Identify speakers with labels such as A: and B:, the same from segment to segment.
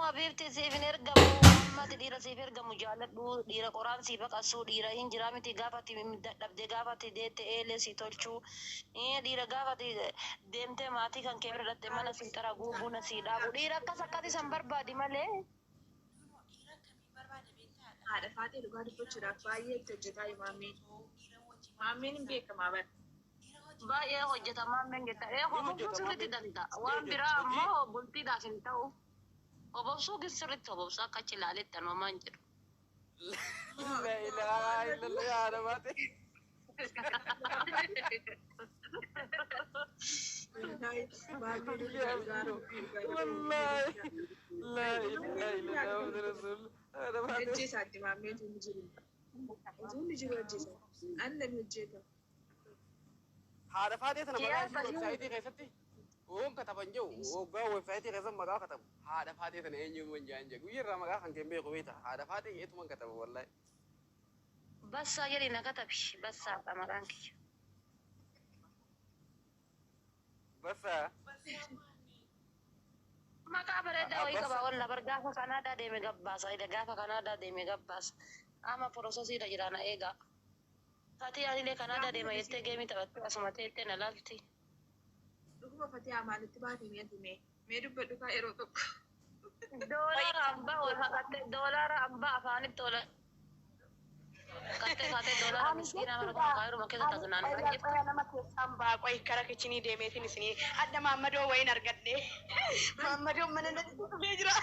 A: Habiibti, siif hin ergamu. Ammati dhiira siif ergamu jaaladhu. Dhiira qoraan sii baqassu, dhiira hin jiraa miti gaafa ati dadhabde, gaafa ati deette eelee sii tolchu, dhiira gaafa ati deemtee maatii kan kee bira dhaqxe mana sii xaragu, buna sii dhaabu, dhiira akkas akkasii san barbaadi malee.
B: Haadha Faaxee, dhugaa dubbachuudhaaf baay'ee itti hojjetaa maammeen. Maammeen hin beekamaa bara.
A: Baay'ee hojjeta maammeen jetta. Ee,
C: Ni
A: hobobsuu
C: hojjeta
A: sirriitti
C: maammeen.
A: danda'a. Waan
C: Ni
A: biraa
C: hojjeta. Hojii
A: ammoo bultiidhaaf hin ta'u. Hobobsuu gin sirriitti hobobsa, akka achi ilaaletti anumaan jedhu.
C: La ilaha illallah, haadha Faaxee.
B: Maammeen
C: Yaa
B: dhugaa
C: Abdoo.
B: Rabbii, dhugaa
C: Wallahi.
B: dubbachuudhaaf.
C: La ilaha illallah Muhammad Rasul. Haadha Faaxee.
B: Ajjeesaatti maammee utuu inni jiru. Utuu inni jiru ajjeesa. Annan hojjeta.
C: Haadha Faaxee tana maqaa
A: Kiyaa
C: isii
A: basii
C: websaayitii keessatti oon kataban jiru, waggaa websaayitii keessatti maqaa katabu. Haadha Faaxee tana eenyuun jaan jedhu. Guyyaa irraa maqaa kan kee beeku beekta. Haadha Faaxee eetuman kataba wallahi.
A: Bassaa jedhi na katabi. Bassaadha maqaan kiyya.
C: Bassaa.
A: Maqaa bareedaa wayii qaba.
C: Bassa.
A: Walla bar gaafa Kanaadaa deeme gabbaasa. Ida gaafa Kanaadaa deeme gabbaasa. Amma processiidha jira, na eegaa. Fatii anilee Kanaadaa
B: Gaafuma
A: deema jettee
B: akkasii
A: geemii taphattee asuma teettee na laalti.
B: Dhuguma Fatihaa, maalitti baate mee ati mee? Mee dubbadhu kaa yeroo tokko.
A: Doolaara hambaa ol haqattee, doolaara hambaa afaanitti ol haqattee kaatee, doolaara
D: Ani
A: miskiinaa mana
D: jechuudha.
A: kana kaayiruma keessa
D: Ani
A: tatunaan
D: qoya
A: irra jirtu.
D: qoya, nama keessaan baa, qoy, kara kichinii deemeetiin isinii adda maammadoo wayiin argadhe. Maammadoon mana natti dhufee jira.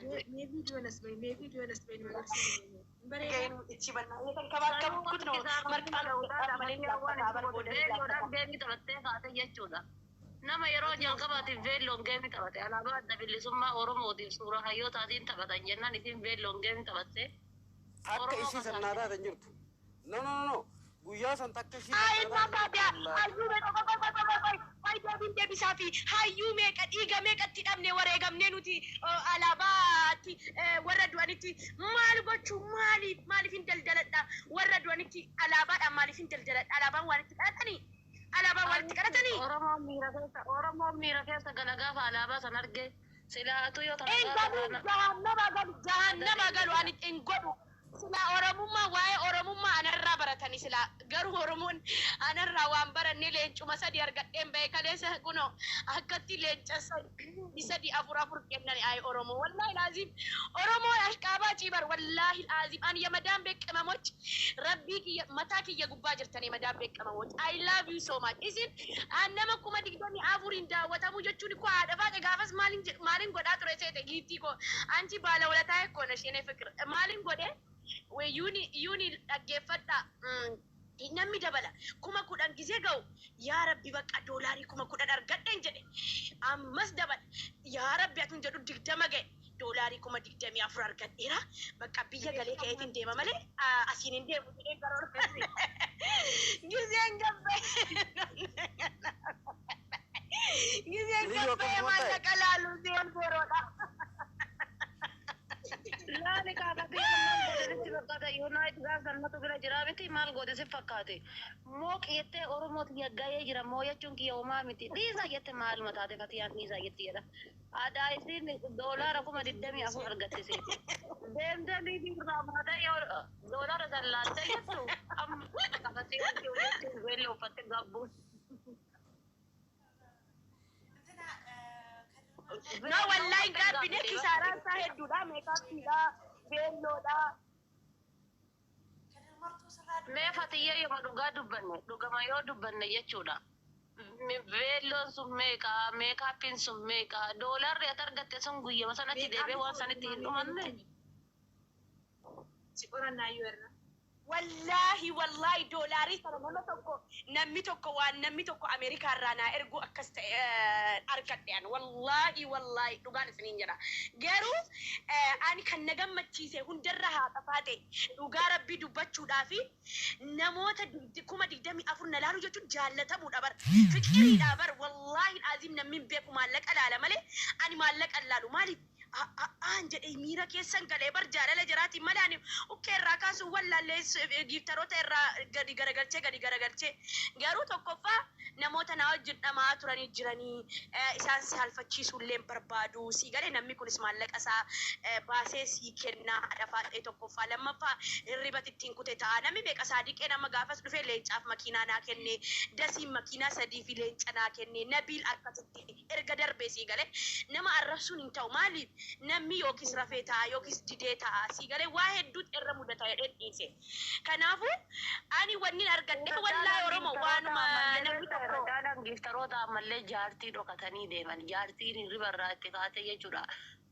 B: Mee mee viidiyoon as bahi, mee viidiyoon as bahi nu agarsiisi mee. Hin bareedaa?
D: Gaheen ichi bannaa kan kabaakkabu
A: Sanuu
D: kunoo
A: wanti
D: marqaan
A: isaa
D: hojjetaa malee
A: waan
D: laaffataa
A: itti
D: bar
A: goote
D: booda ni
A: veelloodhaan
D: laaffataa.
A: geemii taphattee kaate jechuudha. Nama yeroo jalqabaatiif veelloon geemii taphate, alaabaa Adda Bilisummaa Oromootiif suuraa hayyootaatiin taphatan jennaan isin veelloon geemii taphatte.
C: Akka
A: Oromoo
C: isii san naa
A: kasaarte.
C: taate hin jirtu. No, no, no, no. Guyyaa san takka isii san
D: Haa
C: naa
D: ilmaan
C: taate hin jirtu
D: taate
C: wallahi.
D: hayyuu meeqa, qoy qoy qoy qoy qoy qoy, deebiin deebisaa fi hayyuu meeqa, dhiiga meeqatti dhabne, wareegamnee nuti alaabaatti warra du'anitti maal gochuu, maaliif maaliif hin daldaladha, warra du'anitti alaabaadhaan maaliif hin daldaladha, alaabaan waan itti kadhatanii, alaabaan waan itti kadhatanii.
A: Oromoon miira keessa, Oromoon miira keessa gala gaafa alaabaa san arge. Silaatu yoo tana
D: In
A: gaafa
D: galu
A: kana
D: jahannama galu, jahannama
A: deemee
D: galu
A: jira.
D: ani in godhu. Silaa Oromummaa, waa'ee Oromummaa anarraa baratani silaa, garuu Oromoon anarraa waan baranne leencuma sadi argadheen bahe kaleessa, kunoo akkatti leenca sadi sadi afur afur kennani. Ay Oromoo, wallaahi laazim Oromoon ashqaabaa ciibar, wallaahi laazim ani yamadaan beeqamamoch rabbii kiyya mataa kiyya gubbaa jirtanii madaan beeqamamoch, I love you so much. Isin an nama 24,000n daawwatamuu jechuun koo, haadha Faate, gaafas maalin maalin godhaa ture seete giiftii koo? Anchi baala walataa ekkoo na isheen fikir maalin godhe? Yuuni yuuni dhaggeeffadhaa. Namni dabala 10,000 gisee ga'u, yaa Rabbi, bakka doolaarii 10,000 argadheen jedhe. Ammas dabala, yaa Rabbi, atun jedhu 20 ga'e, doolaarii 24,000 argadheera, bakka biyya galee ka'eetiin deema malee asiin hin deemu jedhee karoora giseen gabbee giseen
C: Liyyuu
D: gabbee
C: akkasuma ta'e.
D: maallaqa laalu seen zeroodha.
A: Laali kaakatee, maal goote sitti fakkaata? Yuunaayit gaaf sannatu bira jiraa miti, maal goote si fakkaate? Moo qiyettee Oromoo tiyya gahee jira, moo jechuun kiyya homaa miti dhiisaa jette, maaluma taate Fatiyaan dhiisaa jetti jedha. Aadaa isiin doolaara 24,000 argatte seeti. Deemtee liivii irraa baatee yoo doolaara san laaltee jettu, amma qabatee jechuun beella uffatte gabbuun.
D: No, wallahi gaabbine kisaaraan isaa hedduudha, meekaappiidha, beelloodha.
A: Mee Fatiyyee, yoo dhugaa dubbanne, dhugama yoo dubbanne jechuudha. Veelloon sun meeqa? Meekaappiin sun meeqa? Doolaarri ati argatte sun guyyama sanatti deebi'ee waan sanitti hin dhumanne.
B: Si qorannaa iyyuu irra.
D: Wallaahi wallaahi, doolaarii sana nama tokko, namni tokko, waan namni tokko Ameerikaa irraa naa ergu akkas ta'e argadhe an, wallaahi wallaahi, dhugaan isiniin jedha. Garuu ani kan na gammachiise hundarra haa xafaa ta'e, dhugaa Rabbii dubbachuudhaa fi namoota 24,000 na laalu jechuun jaallatamuudha bar, fiqiriidha bar. Wallaahi aziim, namni hin beeku maallaqa laala malee ani maallaqa hin laalu. Maaliif? Aan jedhee miira keessan galee bar jaalala jiraatiin malee ani ukkee irraa kaasuun wallaallee giiftaroota irraa gadi garagalchee gadi garagalchee. Garuu tokkoffaa namoota na wajjin dhamaa turanii jiranii, isaan si halfachiisuu illee hin barbaadu. Sii galee, namni kunis maallaqa isaa baasee sii kennaa, haadha faadhee tokkoffaa. Lammaffaa hirriba ittiin kute ta'a. Namni meeqa saadiqee nama gaafas dhufee leencaaf makiinaa naa kenne, dasiin makiinaa sadii fi leenca naa kenne, nabiil akkasitti erga darbee. Sii galee, nama arrabsuun hin ta'u. Maaliif, namni yookiis rafee ta'a yookiis didee ta'a. Sii galee, waa hedduutu irra mudata jedheen dhiise. Kanaafuu ani wanni argadhe, wallaahi, Oromoo waanuma namni tokko
A: Caalaan giiftaroota ammallee jaartii dhokatanii deeman. Jaartiin hirriba irraa itti kaatee jechuudha.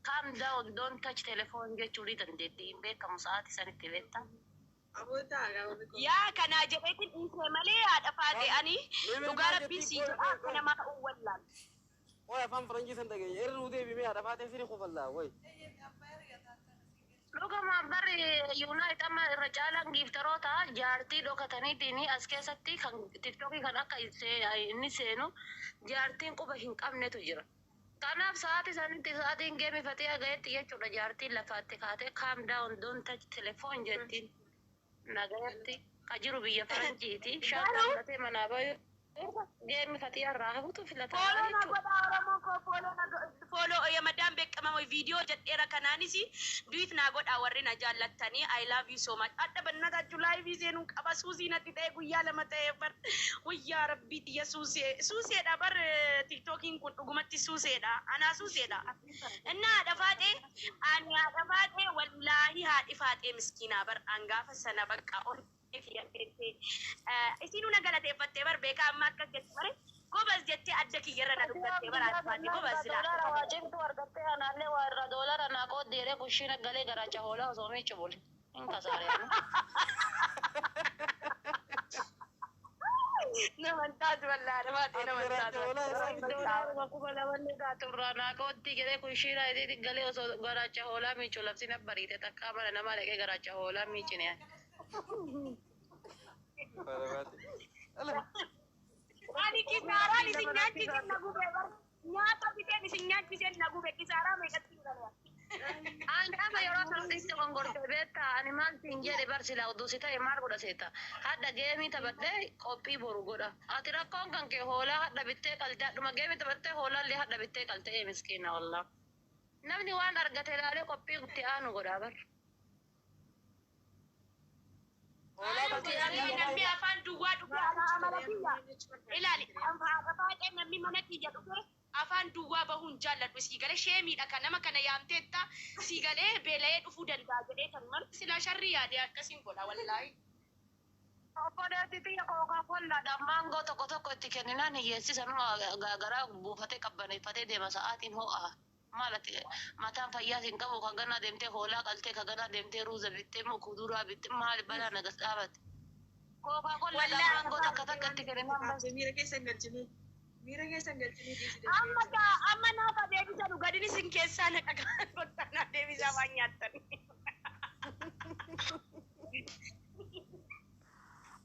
A: "Calm down, don't touch telephone" jechuu ni dandeetti. Hin beekamu sa'aatii sanitti beektaa.
D: Yaa, kanaa jedheetin dhiise malee, haadha faate, ani dhugaa rabbii sii jedha, akka namaa ta'uu wallaal.
C: Oy, afaan faranjii san dhageenya. Irra nuu deebimee, haadha faatee sirri kofallaa way.
A: Dhugumaan barri Yuunaayit amma irra caalaan giiftaroota jaartii dhokataniitiin as keessatti kan TikTokii kan akka inni seenu jaartiin quba hin qabnetu jira. Kanaaf sa'aatii sanitti, sa'aatiin geemifatee hagayetti jechuudha, jaartiin lafaatti kaatee "Calm down, don't touch telephone" jettiin. Nagayatti ka jiru biyya faranjiiti. Shaantaa fudhatee manaa bayu geemifatee irraa hafutu filatamaa
D: Follow na
A: jechuudha.
D: godha, Oromoo koo, follow na follow yamadaan beekamamu viidiyoo jedheera. Kanaanis duet naa godha warri na jaallattanii. I love you so much. Adda bannatachu live seenuun qaba. Suusii natti ta'e, guyyaa 2 ta'e bar. Wayyaa rabbii xiyya, suusee suuseedha bar. TikTokiin kun dhugumatti suuseedha, anaa suuseedha. Innaa haadha faaxee, ani haadha faaxee, wallaahi, haadhi faaxee miskiinaa bar. An gaafa sana bakka ol isinuu na galateeffattee bar. Beekaa, amma akkas jette bare, gobas jettee adda kiyyarra na dubbattee bara, haadha faaxee gobas silaa.
A: Doolara waa cimtuu argattee anaallee waa irraa doolara naa qooddi jedhee kushiina galee garaacha hoolaa osoo miicu bule. Hin kasaaree.
D: Nama hin taatu, wallaahi, haadha faaxee nama hin taatu.
A: Doolaruma 2000llee taatu irraa naa qooddi jedhee kushiina isiitti galee osoo garaacha hoolaa miicu lafti na bariite. Takkaa mana namaa dhaqee garaacha hoolaa miicine.
C: Haadha faatee. Ala.
D: Ani kisaaraan isin nyaachiseen na gube bar. Nyaata biteen isin nyaachiseen na gube, kisaaraa meeqatti hin galee.
A: Ani amma yeroo sanatti gongortee beektaa, ani maal siin jedhe bar. Silaa utuu si ta'e maal godha seeta? Hadha geemii taphadhee qophii boru godha. Ati rakkoon kan kee hoolaa hadha bittee qaltee, hadhuma geemii taphattee hoolaallee hadha bittee qaltee. Ee miskiina, wallaa. Namni waan argate ilaalee qophii itti aanu godha bar.
C: Hoolaa qaltee.
D: Namni afaan duwwaa dhufe ana amala kiyya. Ilaali, haadha faaxee, namni mana kiyya dhufe afaan duwwaa bahuun jaalladhu. Sii galee, sheemiidha kan nama kana yaamteetta, sii galee, beela'ee dhufuu danda'a jedhee kan malu silaa sharrii yaade akkasiin godha, wallaahi.
A: Obboleettii xiyya Coca Colaadhaan maangoo tokko tokko itti kenninaan hiyyeessisa numa garaa buufatee qabbaneeffatee deema. Sa'aatiin ho'a. Maal ati mataan fayyaa hin qabu, kan ganaa deemtee hoolaa qaltee, kan ganaa deemtee ruuza bittee moo kuduraa bittee, maal balaa nagas dhaabate. Coca Colaadhaan maangoo takka takka itti kenninaan bas.
B: Miira keessa hin galchini. Miira keessa hin galchini, dhiisi.
D: Amma gaa amma naafa deebisa dhugadin isin keessaa na dhagaa kottaa naa deebisaa waan nyaattan.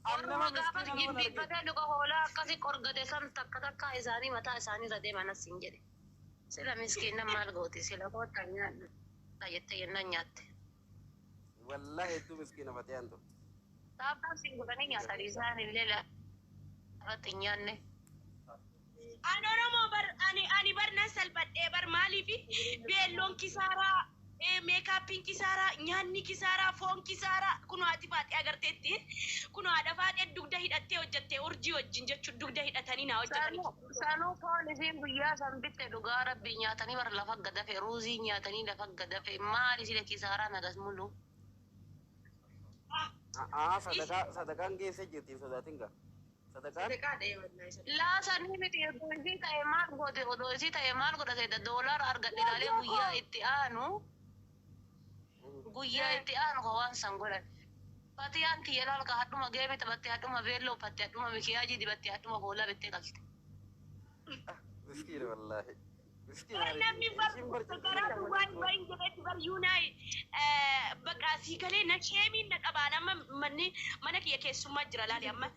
C: Annama
A: Orma gaafas
C: miskiina nama arge.
A: jilbiiffatee luka hoolaa akkasi qorgate san takka takka isaanii mataa isaanii irra deeman as hin jedhe. Sila miskiina maal gooti, sila koottaa nyaadhu jettee jennaan nyaatte.
C: Wallaahi, hedduu miskiina fatiyaan tu.
A: Saafaan siin godhanii nyaatanii isaan illee lafatti hin nyaanne.
D: Ani Oromoo bar, ani bar nan salphadhee bar. Maaliifi, beelloon kisaaraa, makeupiin kisaaraa, nyaanni kisaaraa, foon kisaaraa. Kun haati faaxee agarteetti, kun haadha faaxee dugda hidhattee hojjattee urjii wajjin jechuun dugda hidhatanii naa hojjetanii.
A: Sanuu foon isiin guyyaa san bitte, dhugaa rabbii, nyaatanii bara lafa gadafe, ruuzii nyaatanii lafa gadafe. Maali sila kisaaraa nagas mulu.
C: Aa, sadaqaa sadaqaan geessee jirti, hin sodaatin gaa. Sadaqaan
B: Sadaqaa dha'ee, wallaahi, sadaqaa.
A: Laasanii miti, odoo isii ta'e maal goote, odoo isii ta'e maal godhate? Doolaara argadhe ilaalee guyyaa itti aanu, guyyaa itti aanu ka waan san godhan. Fatiyaan tiyya laal ka hadhuma geemi taphatte, hadhuma beelloo uffatte, hadhuma mikiyaajii dibatte, hadhuma hoolaa bittee qalte.
C: Miskiina, wallaahi. Miskiina.
D: Namni bar garaa duwwaa hin bahin jedhetti bar yuunaay bakka sii galee na sheemiin na qabaan. Amma manni mana kiyya keessummaa jira, laali, amma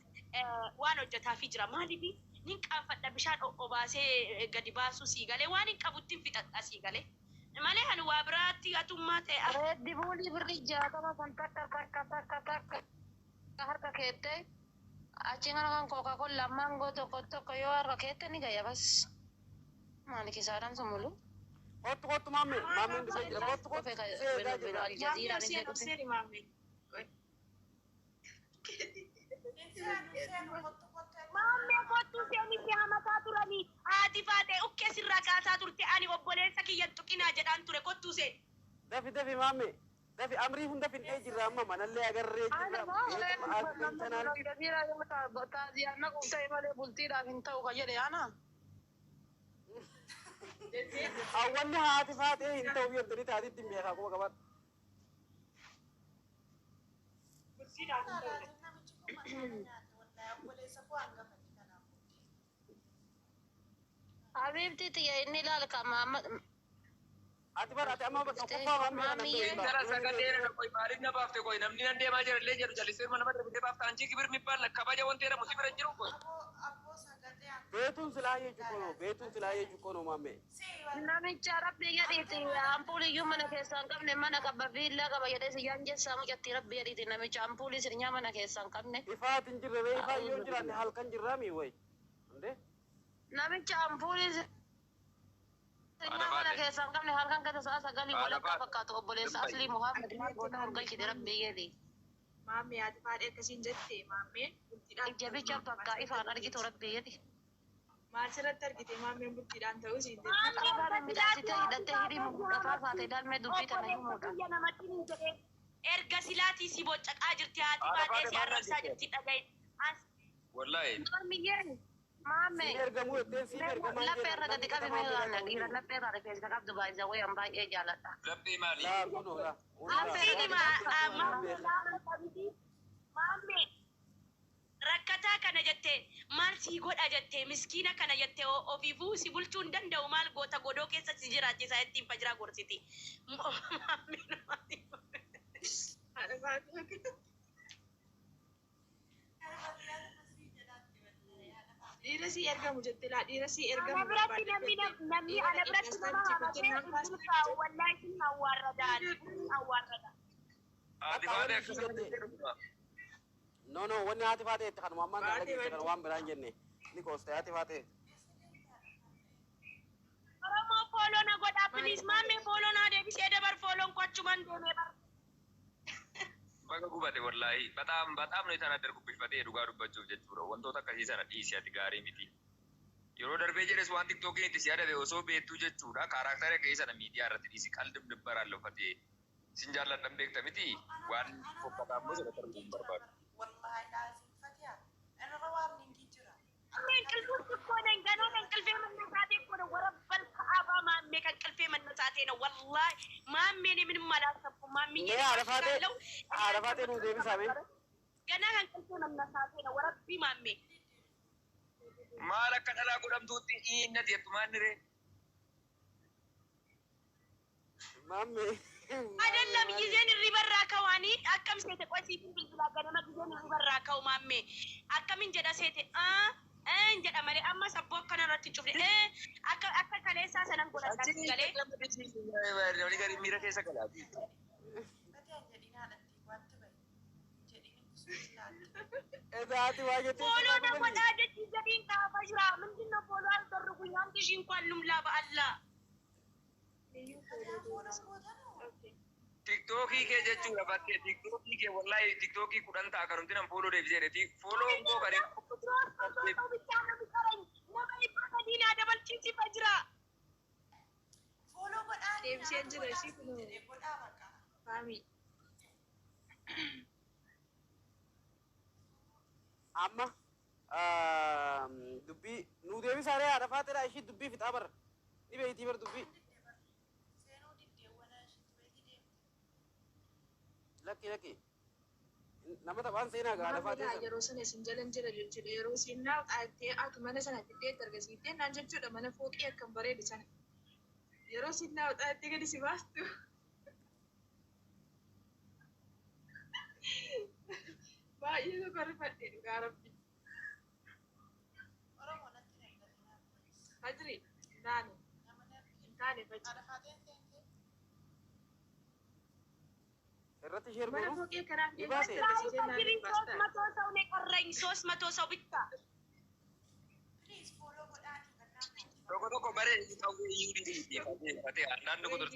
D: waan hojjetaafii jira. Maaliif, nin qaanfadha bishaan obaasee gadi baasuu. Sii galee, waan hin qabutti hin fixadha, sii galee. Malee ani waa biraatti atummaa ta'e
A: Red Bullii birrii 60 kan takka takka takka takka harka keette achi kana kan Coca Cola mango tokko tokko yoo harka keette ni gaya bas. Maali kisaadhaan sun mulu?
C: Kottu kottu maamme, maammeen dhufee jira. Kottu kottu see eegaa
A: Kofe
C: jira.
A: Aljazeera
B: Maammi
A: ni
B: obseen obseen maammee.
D: Maammee kottu seeni si hamataa turanii haati faatee ukkee sirraa kaasaa turte ani obboleessa kiyya tuqinaa jedhaan ture kottuu seen.
C: Dafi dafi maamme. Dafi amrii hunda finnee jirra amma manallee agarree jirra. Beekuma argantanaan.
A: Aljazeera yoo taaziyaa naquuf ta'e malee bultiidhaaf hin ta'u ka jedhe ana.
C: Hawwanni haati faatee hin ta'u jettanii taatiitti hin beekaa quba qabaadhu.
B: Bultiidhaaf hin ta'u.
E: Namichi kun mataa nyaate wallahi obboleessa koo hangafati kanaaf.
A: Habiibti tiyya inni ilaal ka
C: Ati bara ati amma tokkoffaa maammee kana
A: Maammiyyee.
C: beektaa.
F: Intala sagalee qoy maaliif na baafte qoy namni nan deemaa jira illee jedhu jallisee mana darbitee baafta anchi kibir mibbaan kabaja wanti jedhamu si bira hin jiru qoy.
E: Aboo aboo sagalee
C: Beetuun silaa jechuu kono beetuun silaa jechuu kono maammee.
A: Namicha rabbi jedhiiti ampuulii iyyuu mana keessaa hin qabne mana qaba viillaa qaba jedhee siyyaan jessaa mucattii rabbi jedhiiti namicha ampuulii sirnyaa mana keessaa hin qabne.
C: Ifaati hin jirre ree ifaa yoo jiraanne halkan jirraami wayi. Ande?
A: Namicha ampuulii sirnyaa mana keessaa hin qabne halkan keessa sa'a 9 walakkaa fakkaatu obboleessa Aslii Muhammad maal goota hoggalchite rabbi jedhi.
B: Maammee haati faadhee akkasiin jette maammeen bultiidhaan.
A: Ija bakka ifaan argitu rabbi jedhi.
B: Maal sirratti argite maammeen bultiidhaan ta'uu siin jette.
A: Afaan midhaasitee hidhattee hidhii mudhataa taate galmee dubbii tana himuudha.
D: Obboleessa kiyya namatti hin jedhee erga silaatii si boccaqaa jirti haati faatee si arrabsaa jirti dhagaye.
F: Wallahi.
A: Maamiyyee maammee.
C: Siin ergamuu jetteen siin ergamaa
A: Laphee irra gadi qabi mee gaana dhiira laphee irraa rifeensa qabdu baay'isa wayan baay'ee jaaladha.
F: Laphee maali?
C: Laa kunoo laa.
D: Asiin hima maammee rakkataa kana jette maal sii godha jette miskiina kana jette ofiifuu si bulchuu hin danda'u maal goota godoo keessa si jiraachisaa ittiin fajiraa gorsiti.
B: Haadha faadhee. Dhiira sii ergamu jette laa dhiira sii ergamu.
D: Ana biratti namni namni ana biratti nama hamatee hin bulfaa'u wallaahi sin awwaarradaan awwaarradaan.
F: Haati faatee akkasuma jette.
C: No no wanni haati faatee itti kanuma ammaan tana dhageesse kana waan biraan jenne ni qooste haati faatee.
D: Oromoo follow na godhaa please maammee follow naa deebisee dabar follown kochuman deemee bar.
F: Baga gubate wallahi በጣም በጣም ነው የተናደድኩብሽ ፈቴ dhugaa dubbachuuf jechuudha wantoota akkasii sana dhiisi ati gaarii miti. Yeroo darbee jedhes waan tiktookiin itti si adabe osoo beektuu jechuudha character akkasii sana miidiyaa irratti dhiisi qalbi dubbaraan fatee sin jaalladhan beekta miti waan fokkataa immoo sana darbuu hin barbaadu.
E: Wallahi laazim fatiha irra waan ningi jira.
D: እንቅልፍ እኮ ነኝ ገና ከእንቅልፌ መነሳቴ እኮ ነው። ወረበል ከአባ ማሜ ከእንቅልፌ መነሳቴ ነው። ወላሂ ማሜ እኔ ምንም አላሰብኩም። ማሚዬ
C: Mee haadha faatee haadha faatee nuu deebisaa mee.
D: ገና ከእንቅልፌ መነሳቴ ነው። ወረቢ ማሜ
F: Maal akka dhalaa godhamtuutti dhiinnati jettu maanni ree?
C: Maammee.
D: አይደለም ጊዜን irribarraa ka'uani akkam seete qoy siifin bilbilaa ganama ጊዜን irribarraa ka'u maamme akkamin jedha seete een jedha malee amma sabboo akkana irratti hin cufne akka akka kaleessaa sanan godhadha galee.
F: Namni gadi miira keessa galaati.
E: Fatiha jedhin haadhatti wanti bahe jedhin laatte.
C: Ezaati waa jettee
D: follow na godhaa jechi jedhiin kaafa jira ምንድን ነው follow አልደረጉኝ 1,000 እንኳን ልሙላ በአላህ።
E: Fatiha follow goota noo.
F: Tiktookii kee jechuudha bakkee tiktookii kee wallahi tiktookii 10 ta'a kanumti nan follow deebisee dheeti follow koo kan
D: 300 ሰው ብቻ ነው የሚቀረኝ nama 300 naa dabalchiisifa jira.
E: Follow godhaa.
B: Deebiseen jira ishii kunoo.
E: Jedhee godhaa bakka.
B: Faami.
C: Amma dubbii nuu deebisaa ree haadha faateedha ishii dubbii fixaa bara. Ni beeytii bar dubbii.
E: Seenuu diddee wala ishiitti beekii deemte.
C: Lakki lakki. Nama taphaan seenaa gaa haadha faatee
B: Maamilaa
C: sana.
B: Yeroo sana isin jalan jira jechuudha. Yeroo isin naa xaattee atu mana sana fiddee argisiiftee naan jechuudha mana fooqii akkam bareedu sana. Yeroo isin naa xaattee gadi si baastu. Baay'ee tokko rifadhe dhugaa rabbi.
E: Oromoo natti hin argatinaa.
B: Fajri hin taane
E: Nama
B: hin taane fajri.
E: Haadha faateen seente.
C: Irratti share
B: Mana
C: godhu.
B: fooqee kanaan
C: Ni baate.
B: deemte agarsiisee naan
D: Fajiri
B: baasta.
D: 300 ሰው ነው የቀረኝ። 300 ሰው ብቻ።
E: Please follow godhaati bannaa.
F: Tokko tokko baree qawwee iyyuu ni fatee fatee አንዳንድ ቁጥር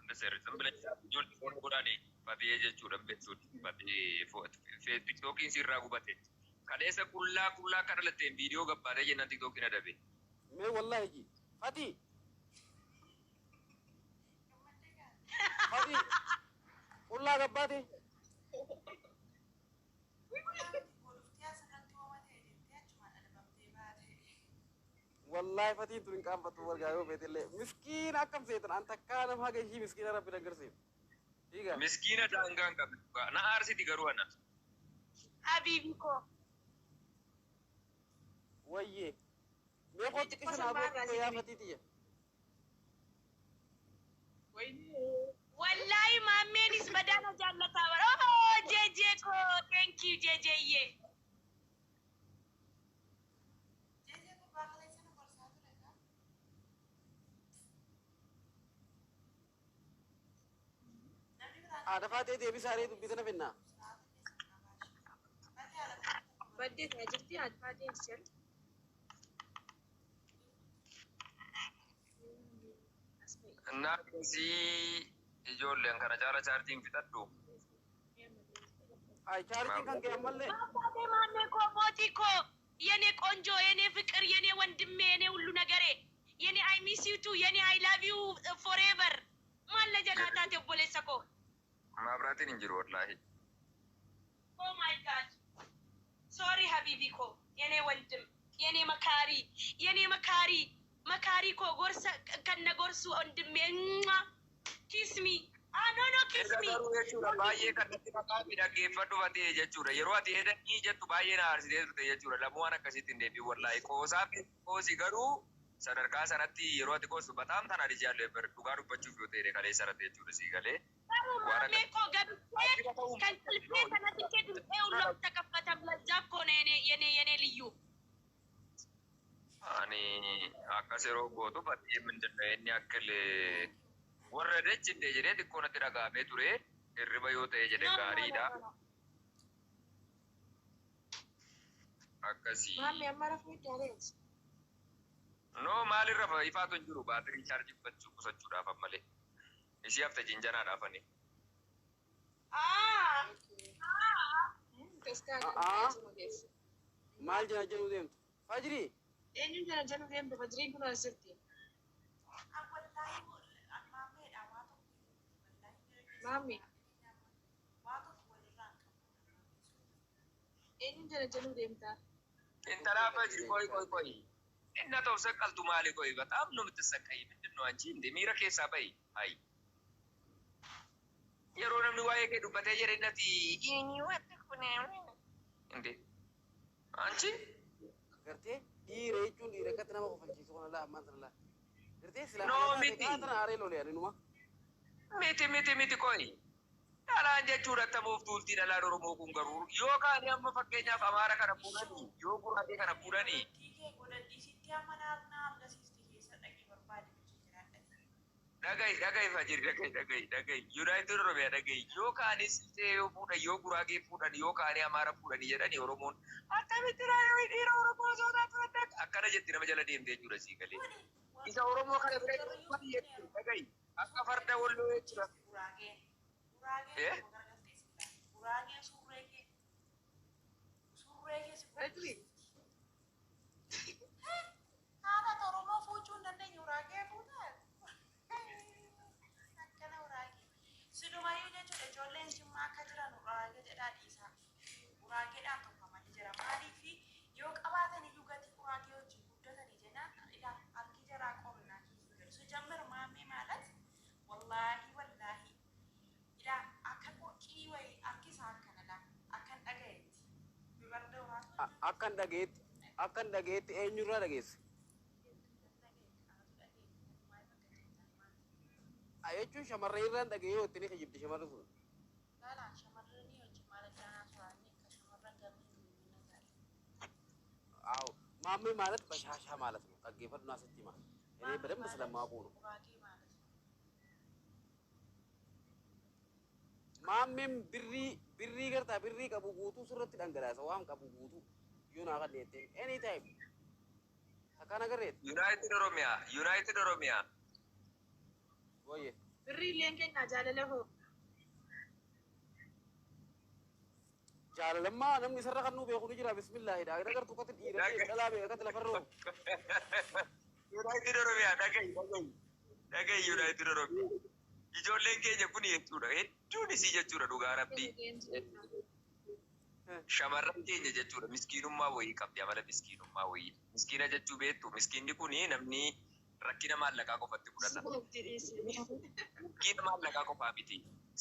F: እንደሰር ዝም ብለሽ ijoollee foon godhani fatee jechuudha beektuuti fatee tiktookiin sirraa gubate kaleessa qullaa qullaa akka dhalatteen viidiyoo gabbaatee jennaan tiktookiin adabe.
C: Mee wallaahi ji. Fati. Fati. Qullaa gabbaate.
E: Godhuftee asirratti hooma ta'e jettee achumaan adabamtee baate.
C: Wallaahi fatiin tun hin qaanfattu wargaa yoo feetellee. Miskiina akkam seetan an takkaa nama haga ishii miskiina rabbi dangarsiif. Hiiga.
F: Miskiina daangaa hin qabne na aarsiti garuu ana.
D: ሀቢቢ እኮ
C: Wayyee. Mee kootti qisha naa booda yaa fatii tiyya.
B: Wayinee.
D: ወላሂ ማሜኒስ በዳነ ጃለታ በረ ጄጄ ኮ ቴንክ ዩ ጄጄዬ።
E: Jeejee gubbaa kaleessa nu gorsaa ture kaa. Namni biraan
C: Haadha faatee deebisaaree dubbisana fennaa.
E: sa'aata keessa qabaashi. Bakki haadha faatee
B: Baddee ta'aa jirti haadha faatee isheen.
F: እና akkasii ijoolleen kana caala chaartiin fixadhu.
C: Ay chaartiin kan kee ammallee.
D: አባቴ ማሜ ኮ ሞቲ ኮ የኔ ቆንጆ የኔ ፍቅር የኔ ወንድሜ የኔ ሁሉ ነገሬ የኔ አይ ሚስ ዩ ቱ የኔ አይ ላቭ ዩ ፎሬቨር ማን ለጀላታት obboleessa koo.
F: Mabraatiin hin jiru wallaahi.
D: Oh my God, sorry ሀቢቢ ኮ የኔ ወንድም የኔ መካሪ የኔ መካሪ መካሪ ኮ ጎርሰ ከነ ጎርሱ ወንድሜ kiss me no no kiss me.
F: Garuu jechuudha baay'ee kan natti fakkaatu dhaggeeffadhu fatee jechuudha. Yeroo ati hedanii jettu baay'ee na aarsitee turte jechuudha. Lamuu waan akkasitti hin deebiin wallaahi. Qoosaa fi qoosi garuu sadarkaa sanatti yeroo ati qoostu በጣም ተናድጃለሁ ነበር dhugaa dubbachuuf yoo ta'e kaleessa irratti jechuudha sii galee.
D: ማሜ እኮ ገብቼ ከእንቅልፌ ተነስቼ ድምፄ ሁሉ አልተከፈተም። ለዛ እኮ ነው የኔ ልዩ።
F: Ani akkas yeroo gootu fatee ምንድን ነው inni akkil ወረደች እንደ jedhee xiqqoo natti dhaga'amee ture hirriba yoo ta'e jedhe gaariidha. Akkasii.
B: Maammi amma rafuu iddaalee.
F: No maalirra ifaatu hin jiru baatirii chaarjii fudhachuu qusachuudhaaf ammalee. Ishii hafte jinjanaadhaaf ani.
C: A'aa. Maal jala jedhu deemtu? Fajrii.
B: Eenyuun jala jedhu deemtu fajriin kun as jirti.
E: Wallaahi maammeedha waa tokko wallaahi
B: Maammi
E: waa tokko walirraa hin qabu.
B: Eenyuun jala jedhu deemta?
F: Intala fajri ቆይ ቆይ ቆይ እና ተው ሰቀልቱ ማሊ ቆይ በጣም ነው የምትሰቀይ። ምንድን ነው አንቺ እንደ miira keessaa bahi አይ yeroo namni waa'ee kee dubbatee jedhe nati እንዴ አንቺ
C: Gartee dhiira jechuun dhiira akkatti nama kofalchiisu kana laa ammaan sana laa. Gartee silaa
F: No, miti.
C: Kana aaree lolee ani numa.
F: Miti miti miti ቆይ dhalaan jechuudha tamuuf tuultii dhalaan Oromoo kun garuu yoo kaani amma fakkeenyaaf Amaara kana fuudhanii yoo Guraagee kana fuudhanii
E: Godhattii kee godhadhii sitti amma na argisiisti keessa dhaqii barbaade wajjin jiraadha.
F: Dhagahi dhagahi fajiri dhagahi dhagahi dhagahi United Oromiyaa dhagahi yoo kaani silxee yoo fuudhan yoo Guraagee fuudhan yoo kaani Amaara fuudhanii jedhanii Oromoon akkamitti raayoo dhiira Oromoo osoo taatu akkana jetti nama jala deemtee jechuudha sii galee. Isa Oromoo kana bira jechuudha dhagahi akka farda walloo jechuudha.
E: Guraageen. Guraageen
F: Eh?
E: tokko garagaltee si ilaali. Guraageen surree kee si
B: Fajri.
E: Haadha Oromoo fuuchuu hin dandeenye guraagee fuutaa? Akkana guraagee. Silumayyuu jechuudha ijoolleen Jimmaa akka jiran guraagee jedhaa dhiisaa. Guraageedhaan tolfamanii jira. Maaliif yoo qabaatan iyyuu gatii guraagee wajjin guddatanii jennaan ilaa harki jaraa qonnaa keessa jiru. ሲጀምር ማሜ ማለት wallaahi wallaahi ilaa akka qoqqii wayii harki isaa akkana laa akkan dhagayetti. Bibarda horaatu
C: Akkan dhageetti eenyurraa dhageesse? Jechuun shamarree irraan dhaga'ee yoo itti ni kijibdi shamarri sun.
E: Laalaan shamarranii wajjin maal addaanaa turanii akka shamarran gamii hin
C: አዎ ማሜ ማለት በሻሻ ማለት ነው። dhaggeeffadhu naa sitti hima። እኔ በደንብ ስለማውቀው ነው።
E: ጉራጌ ማለት ነው።
C: Maammeen birrii birrii gartaa birrii qabu guutuu sirratti dhangalaasa waan qabu guutuu yoo naa kadhe jetteen anytime. Akkaan agarreet.
F: United Oromiyaa, United Oromiyaa.
C: Wayye.
B: Birrii illeen keenya jaalala hoo.
C: Jaalalammaa namni isarra kan nuu beeku ni jira bismillaahidha. Agartuu akkatti dhiira ta'e dhalaa beeku akkatti lafarra oofu.
F: United Oromiyaa, dhagahi, dhagahi. Dhagahi, United Oromiyaa. Ijoolleen keenya kun jechuudha. Hedduun isii jechuudha, dhugaa rabbii. Shamarran keenya jechuudha miskiinummaa wayii qabdi, amala miskiinummaa wayii. Miskiina jechuu beektu, miskiinni kun namni rakkina maallaqaa qofatti fudhata. Miskiina maallaqaa qofaa miti.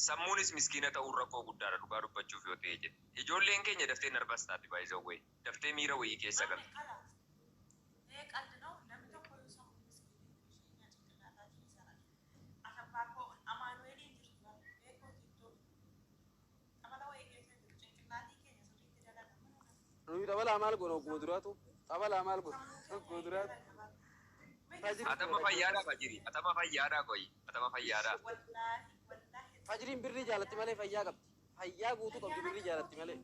F: Sammuunis miskiina ta'uun rakkoo guddaadha, dhugaa dubbachuuf yoo ta'e jedhe. Ijoolleen keenya daftee nervous taati baay'isawwee. Daftee miira wayii keessa galti.
E: ቀልድ ነው። Namni tokko yoo sammuu miskiinii ishee ጭንቅላtaa keessa asabbaa koo Amaanu'eeliin jirtu beekoo TikTok xabala wayii keessa jiru ጭንቅlaatii keenya sirriitti dalaga.
C: Nuyi xabalaa maal goona ogguma duraatu? Xabalaa maal goona ogguma duraatu?
F: Atama fayyaadhaa fajiri. Atama fayyaadhaa qoyi. Atama fayyaadhaa.
E: Wallaahi, wallaahi.
C: Fajriin birrii jaalatti malee fayyaa qabdi. Fayyaa guutuu qabdi birrii jaalatti malee.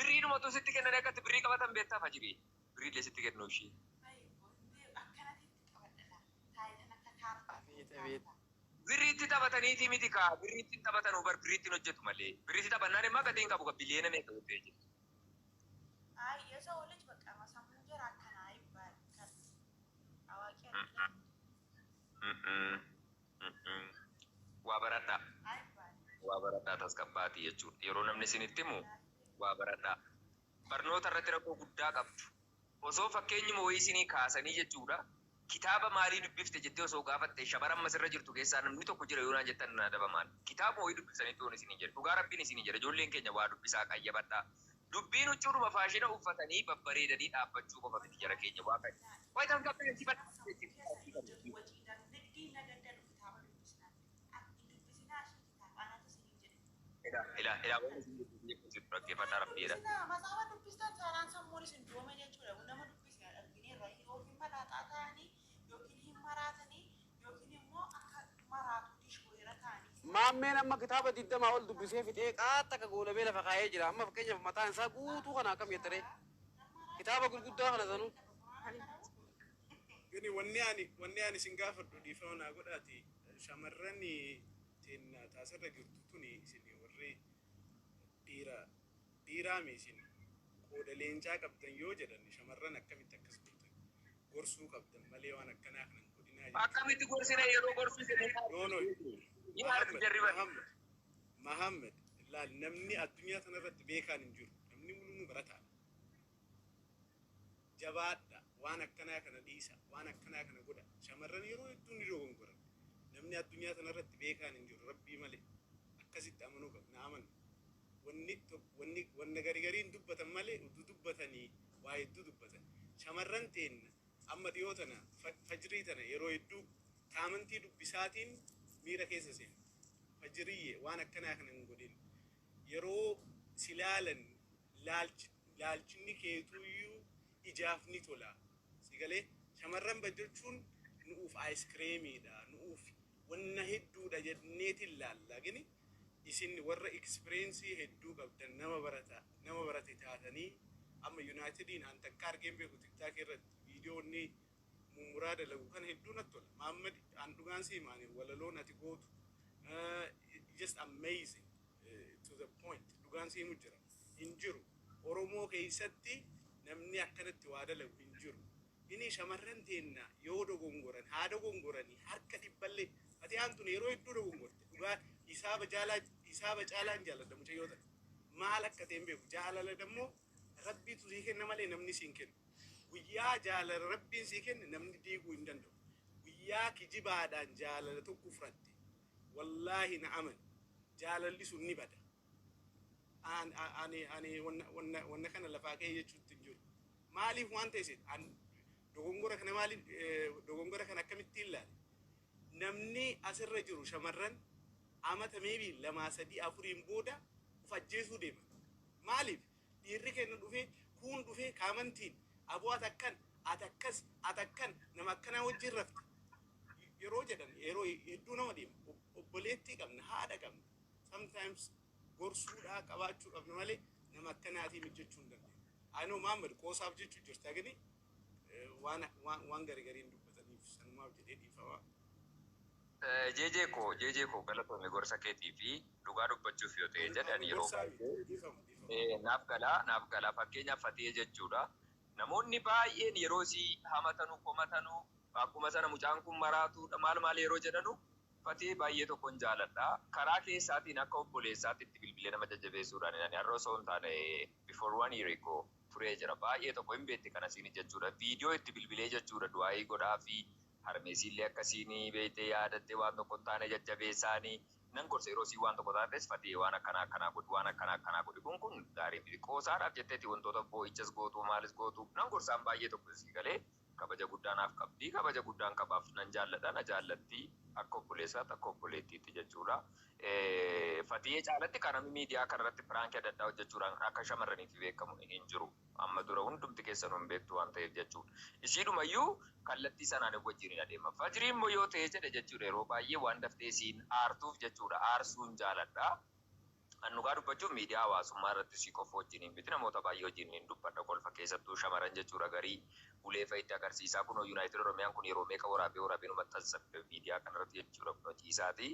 F: Birriidhumatu sitti kennan, akkatti birrii qabatan beektaa fajiri. Birriillee sitti kennu ishee.
C: Abeet abeet.
F: Birriitti taphataniiti miti kaa, birriitti hin taphatan bar, birriitti hin hojjetu malee. Birriitti taphannaan immoo gatiin qabu ka biliyeena meeqa ta'e jechuudha.
E: አይ የሰው ልጅ በቃ sammuu jara akkanaa ይባል አዋቂ አይደለም።
F: Waa baradhaa.
E: አይባልም።
F: Waa baradhaa, tasgabbaatii jechuudha. Yeroo namni isinitti himu waa baradhaa. Barnoota irratti rakkoo guddaa qabdu. Osoo fakkeenyuma wayii isinii kaasanii jechuudha. Kitaaba maalii dubbifte jettee osoo gaafatte, shamarran asirra jirtu keessaa namni tokko jira yoo naan jettan na adabamaan. Kitaaba wayii dubbisanii toon isinii jedhe. Dhugaa rabbiin isinii jedhe, ijoolleen keenya waa dubbisaa, qayyabadhaa. Dubbiin huccuudhuma faashina uffatanii babbareedanii dhaabbachuu qofa miti, jara keenya, waa qayyaba. Wayi tasgabbii.
E: Hojiidhaan nigdii nagaddanu kitaaba dubbisnaa dubbisnaa ishee kitaaba anatu isiniin jedhe.
F: Ilaa ilaa, waan isin jettu dhaggeeffadhaa, rabbiidha.
E: Dubbisnaa matsaafaa dubbistan taanaan sammuun isin doome jechuudha. Nama dubbisne argineerra yookiin malaaxaa ta'anii yookiin hin maraatanii yookiin immoo akka maraatu dishooyira ta'anii.
C: Maammeen amma kitaaba 20 ol dubbisee fixee qaaxa akka goolabee lafa kaa'ee jira. Amma fakkeenyaaf mataan isaa guutuu kana akkam jettaree? Kitaaba gurguddaa kana sanuu.
G: Gini wanni ani isin gaafadhu, dhiifama naa godhaati, shamarran teenna taasirra jirtu tuni, isin warri dhiira dhiiraami, isin qooda leencaa qabdan yoo jedhan, shamarran akkamitti akkas gootan? Gorsuu qabdan malee waan akkanaa kanan godhinaa jechuudha.
F: Akkamitti gorsina yeroo gorsuu isin
G: No, no.
F: Ni argu jarri bari.
G: Muhammad, Muhammad, laal, namni addunyaa tanarratti beekaan hin jiru. Namni mul'inu barataadha. Jabaadha. Waan akkanaa kana dhiisa. Waan akkanaa kana godha. Shamarran yeroo hedduu ni dogongoran. Namni addunyaa tanarratti beekaan hin jiru. Rabbii malee. Akkasitti amanuu qabna. Amanu. Wanni tokko wanni wanna gari gariin dubbatan malee utuu dubbatanii waa hedduu dubbatan. Shamarran teenna amma dhiyoo tana fajrii tana yeroo hedduu kaamantii dubbisaatiin miira keessa seenu. Fajriyyee, waan akkanaa kana hin godhin. Yeroo si laalan laalchinni keetuyyuu ijaaf ni tola. Si galee, shamarran jechuun nu'uuf aayiskireemiidha, nu'uuf wanna hedduudha jenneetiin laalla. Gini isin warra experience hedduu qabdan, nama barata, nama barate taatanii, amma Yuunaayitediin an takka argeen beeku TikTok irratti viidiyoo inni mummuraa dalagu kan hedduu natti tola. Mahammad, an dhugaan si himaani, walaloon ati gootu just amazing, to the point. Dhugaan si himu jira hin jiru. Oromoo keessatti namni akkanatti waa dalagu hin jiru. Inni shamarran teenna yoo dogongoran haa dogongoranii, harka dhibballee ati aantun yeroo hedduu dogongorte. Dhugaa isaaba jaalaa, isaaba caalaan jaaladha mucayyoo tana. Maal akka ta'e hin beeku. Jaalala dammoo rabbiitu sii kenna malee namni siin kennu. Guyyaa jaalala rabbiin sii kenne namni diiguu hin danda'u. Guyyaa kijibaadhaan jaalala tokko fudhatte, wallaahi na amani, jaalalli sun ni bada. Ani wanna kana lafaa ka'ee jechuutti hin jiru. Maaliif waan ta'e an dogongora kana, maaliif dogongora kana akkamittiin ilaale? Namni asirra jiru shamarran amata maybe 2, 3, 4n booda uf ajjeesuu deema. Maaliif? Dhiirri kenna dhufee, kuun dhufee kaamantiin aboo ati akkan, ati akkas, ati akkan, nama akkanaa wajjin rafte yeroo jedhan yeroo hedduu nama deema. Obboleettii qabna, haadha qabna. Sometimes gorsuudhaa qabaachuu qabna malee nama akkanaatiin hojjechuu hin dandeenyu. Anoo Maamad qoosaaf jechuu jirta gini waan waan waan gariin dubbataniif sanumaaf jedhee dhiifamaa.
F: Jeejee koo, galatoome gorsa keetii fi dhugaa dubbachuuf yoo ta'e jedhan yeroo
G: Gorsaa
F: baay'ee
G: miti, dhiifama, dhiifama.
F: Naaf galaa, fakkeenyaaf Fatee jechuudha. Namoonni baay'een yeroo si hamatanu, komatanu, akkuma sana mucaan kun maraatuudha, maal maal yeroo jedhanu, Fatee baay'ee tokkon jaaladha. Karaa keessaatiin akka obboleessaatti itti bilbilee nama jajjabeessuudhaan ani har'a osoo hin taane before one year ago turee jira. Baay'ee tokko hin beekti kana siin jechuudha. Viidiyoo itti bilbilee jechuudha, du'aayii godhaa fi harmeesiillee akkasiin beektee yaadattee waan tokko hin taane jajjabeessaanii nan gorsa. Yeroo sii waan tokko taates, "Fatee, waan akkanaa akkanaa godhi, waan akkanaa akkanaa godhi, kun gaarii miti." Qoosaadhaaf jetteeti wantoota boo'ichas gootu, maalis gootu, nan gorsaan baay'ee tokko sii galee kabaja guddaa naaf qabdi, kabaja guddaan qabaaf, nan jaalladha, na jaallatti, akka obboleessaatti, akka obboleettiitti jechuudha. Fatiyee caalatti kan namni miidiyaa kanarratti prankii adda addaa hojjechuudhaan akka shamarraniif beekamu hin jiru. Amma dura hundumti keessanuu hin beektu waan ta'eef jechuudha. Ishiidhumayyuu kallattii sanaan wajjin hin adeema. Fajrii immoo yoo ta'e jedhe jechuudha, yeroo baay'ee waan daftee siin aartuuf jechuudha, aarsuun jaaladha. An dhugaa dubbachuuf miidiyaa hawaasummaa irratti si qofa wajjin hin miti, namoota baay'ee wajjin hin dubbadha. Kolfa keessattuu shamaran jechuudha, garii ulee fa'itti agarsiisaa. Kunoo Yuunaayitid Oromiyaan kun yeroo meeqa waraabee waraabee nu maxxansa miidiyaa kanarratti jechuudha, kunoo ciisaati.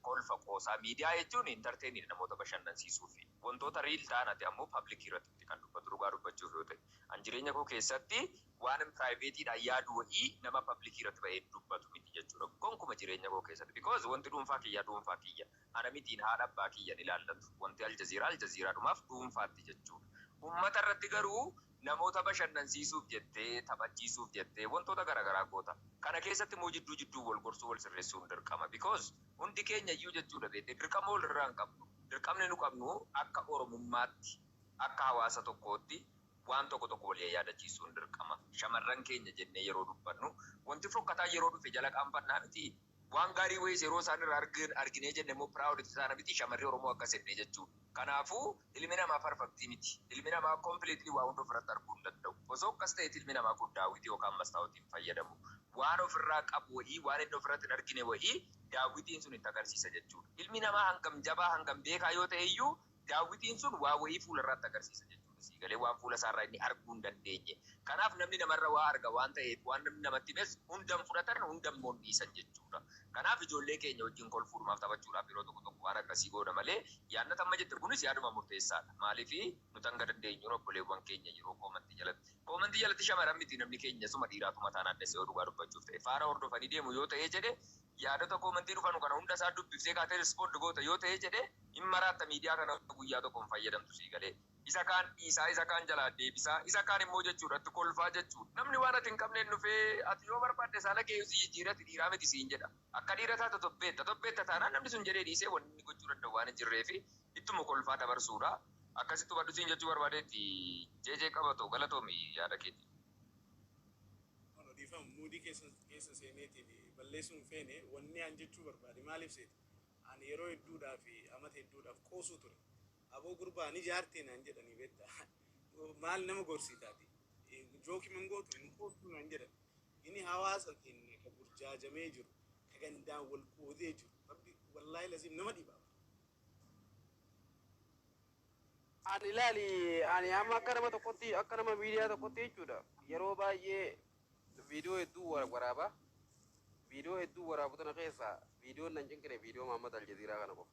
F: Kolfa qoosaa miidiyaa jechuun entertainii namoota bashannansiisuu fi wantoota real ta'an ati ammoo publicii irratti kan dubbatu. Dhugaa dubbachuuf yoo ta'e, an jireenya koo keessatti waan privateiidhaan yaadu wayii nama publicii irratti ba'ee dubbatu miti jechuudha. Gonkuma jireenya koo keessatti, because wanti dhuunfaa kiyyaa dhuunfaa kiyya. Ana mitiin haadha abbaa kiyyan ilaallatu. Wanti Aljaziiraa Aljaziiraadhumaaf dhuunfaatti jechuudha. Uummata irratti garuu namoota bashannansiisuuf jettee, taphachiisuuf jettee wantoota garaagaraa goota. Kana keessatti immoo jidduu jidduu wal gorsuu, wal sirreessuun dirqama. Because hundi keenya iyyuu jechuudha, beektee, dirqama wal irraa hin qabnu. Dirqamni nu qabnu akka Oromummaatti, akka hawaasa tokkootti waan tokko tokko walii yaadachiisuun dirqama. Shamarran keenya jennee yeroo dubbannu, wanti fokkataa yeroo dhufe jala qaanfannaa miti. Waan gaarii wayiis yeroo isaan irraa arginee jenne immoo proud isaan miti, shamarri Oromoo akkas jennee jechuudha. Kanaafuu ilmi namaa perfectii miti. Ilmi namaa completely waa hunda ofirratti arguu hin danda'u. Osoo akkas ta'eeti ilmi namaa kun daawwitii yookaan mastaawotiin fayyadamu. Waan ofirraa qabu wayii, waan inni ofirratti hin argine wayii daawwitiin sun itti agarsiisa jechuudha. Ilmi namaa hangam jabaa, hangam beekaa yoo ta'e iyyuu, daawwitiin sun waa wayii fuularratti agarsiisa jechuudha. Sii galee, waan fuula isaarraa inni arguu hin dandeenye. Kanaaf namni namarra waa arga waan ta'eef, waan namni namatti himes hundam fudhatan, hundam immoo dhiisan jechuudha. Kanaaf ijoollee keenya wajjin kolfuudhumaaf, taphachuudhaaf yeroo tokko tokko waan akkasii goona malee, yaadna amma jette kunis yaaduma murteessaadha. Maaliif nuti hanga dandeenyuun obboleewwan keenya yeroo commentii jalatti. Commentii jalatti shamaran miti, namni keenya suma dhiiraatu mataan adda yoo dhugaa dubbachuuf ta'e faana hordofanii deemu yoo ta'e jedhe, yaadota commentii dhufan kana hunda isaa dubbifsee kaatee respond goota yoo ta'e jedhe, hin maraatta. Miidiyaa kana guyyaa tokko hin fayyadamtu, sii galee. Isa kaan dhiisaa, isa kaan jalaa deebisaa, isa kaan immoo jechuudha itti kolfaa jechuudha. Namni waan ati hin qabneen dhufee, ati yoo barbaadde saala kee si jijjiirati, dhiiraa miti siin jedha. Akka dhiira taate tobbeetta tobbeetta taanaan, namni sun jedhee dhiisee wanni inni gochuu danda'u waan hin jirree fi ittuma kolfaa dabarsuudha. Akkasitti hubadhu siin jechuu barbaadeetti. Jeejee qabatu, galatoomi yaada keeti.
G: Dhiifama, moodii keessa seeneetiin balleessuu hin feene. Wanni an jechuu barbaade, maaliif seete, ani yeroo hedduudhaa fi amata hedduudhaaf qoosuu ture. Aboo gurbaa, ni jaartee naan jedhanii beektaa, maal nama gorsitaati, jokeii man gootu hin qoostuu naan jedhan. Inni hawaasa keenya ka burjaajamee jiru, ka gandaan wal qoodee jiru, rabbi wallaahi laziim nama dhiba.
C: Ani ilaali, ani amma akka nama tokkotti, akka nama miidiyaa tokkotti jechuudha. Yeroo baay'ee viidiyoo hedduu waraaba. Viidiyoo hedduu waraabu tana keessa viidiyoon nan cinqine viidiyoo Mahammad Aljaziiraa kana qofa.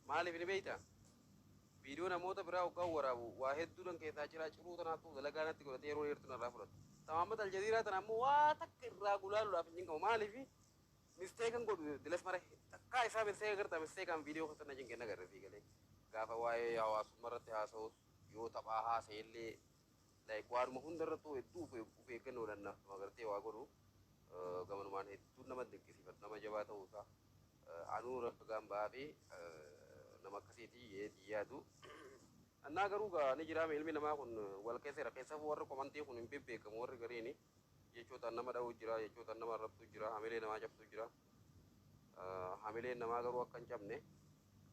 C: Maaliif ni beektaa? Viidiyoo namoota biraa hoggaa waraabu waa hedduudhaan keessaa ciraa ciruu tanaatu dalagaa natti godhatee yeroo dheertuu narraa fudhatu. Ta Mahammad Aljaziiraa tana ammoo waa takka irraa gulaaluudhaaf hin cinqamu. Maaliif mistakean godhu dilas mara takkaa isaa mistake agartaa, mistakean viidiyoo keessa na cinqe nagarre, sii galee. Gaafa waa'ee hawaasummaa irratti haasa'us, yoo taphaa haasa'e illee, like waanuma hunda irrattuu hedduu of eeggannoodhaan nama agartee waa godhu, gamanumaan hedduu nama dinqisiifatu, nama jabaa ta'uusaa anuu ragaan ba'aa fi nama akkasiiti yeetii yaadu. Annaa garuu gaa ni jiraame, ilmi namaa kun wal keessa jira. Keessafuu warri commentii kun hin bebbeekamu, warri gariini jechootaan nama dha'uu jira, jechootaan nama arrabsuu jira, hamilee namaa cabsuu jira. Hamileen namaa garuu akka hin cabne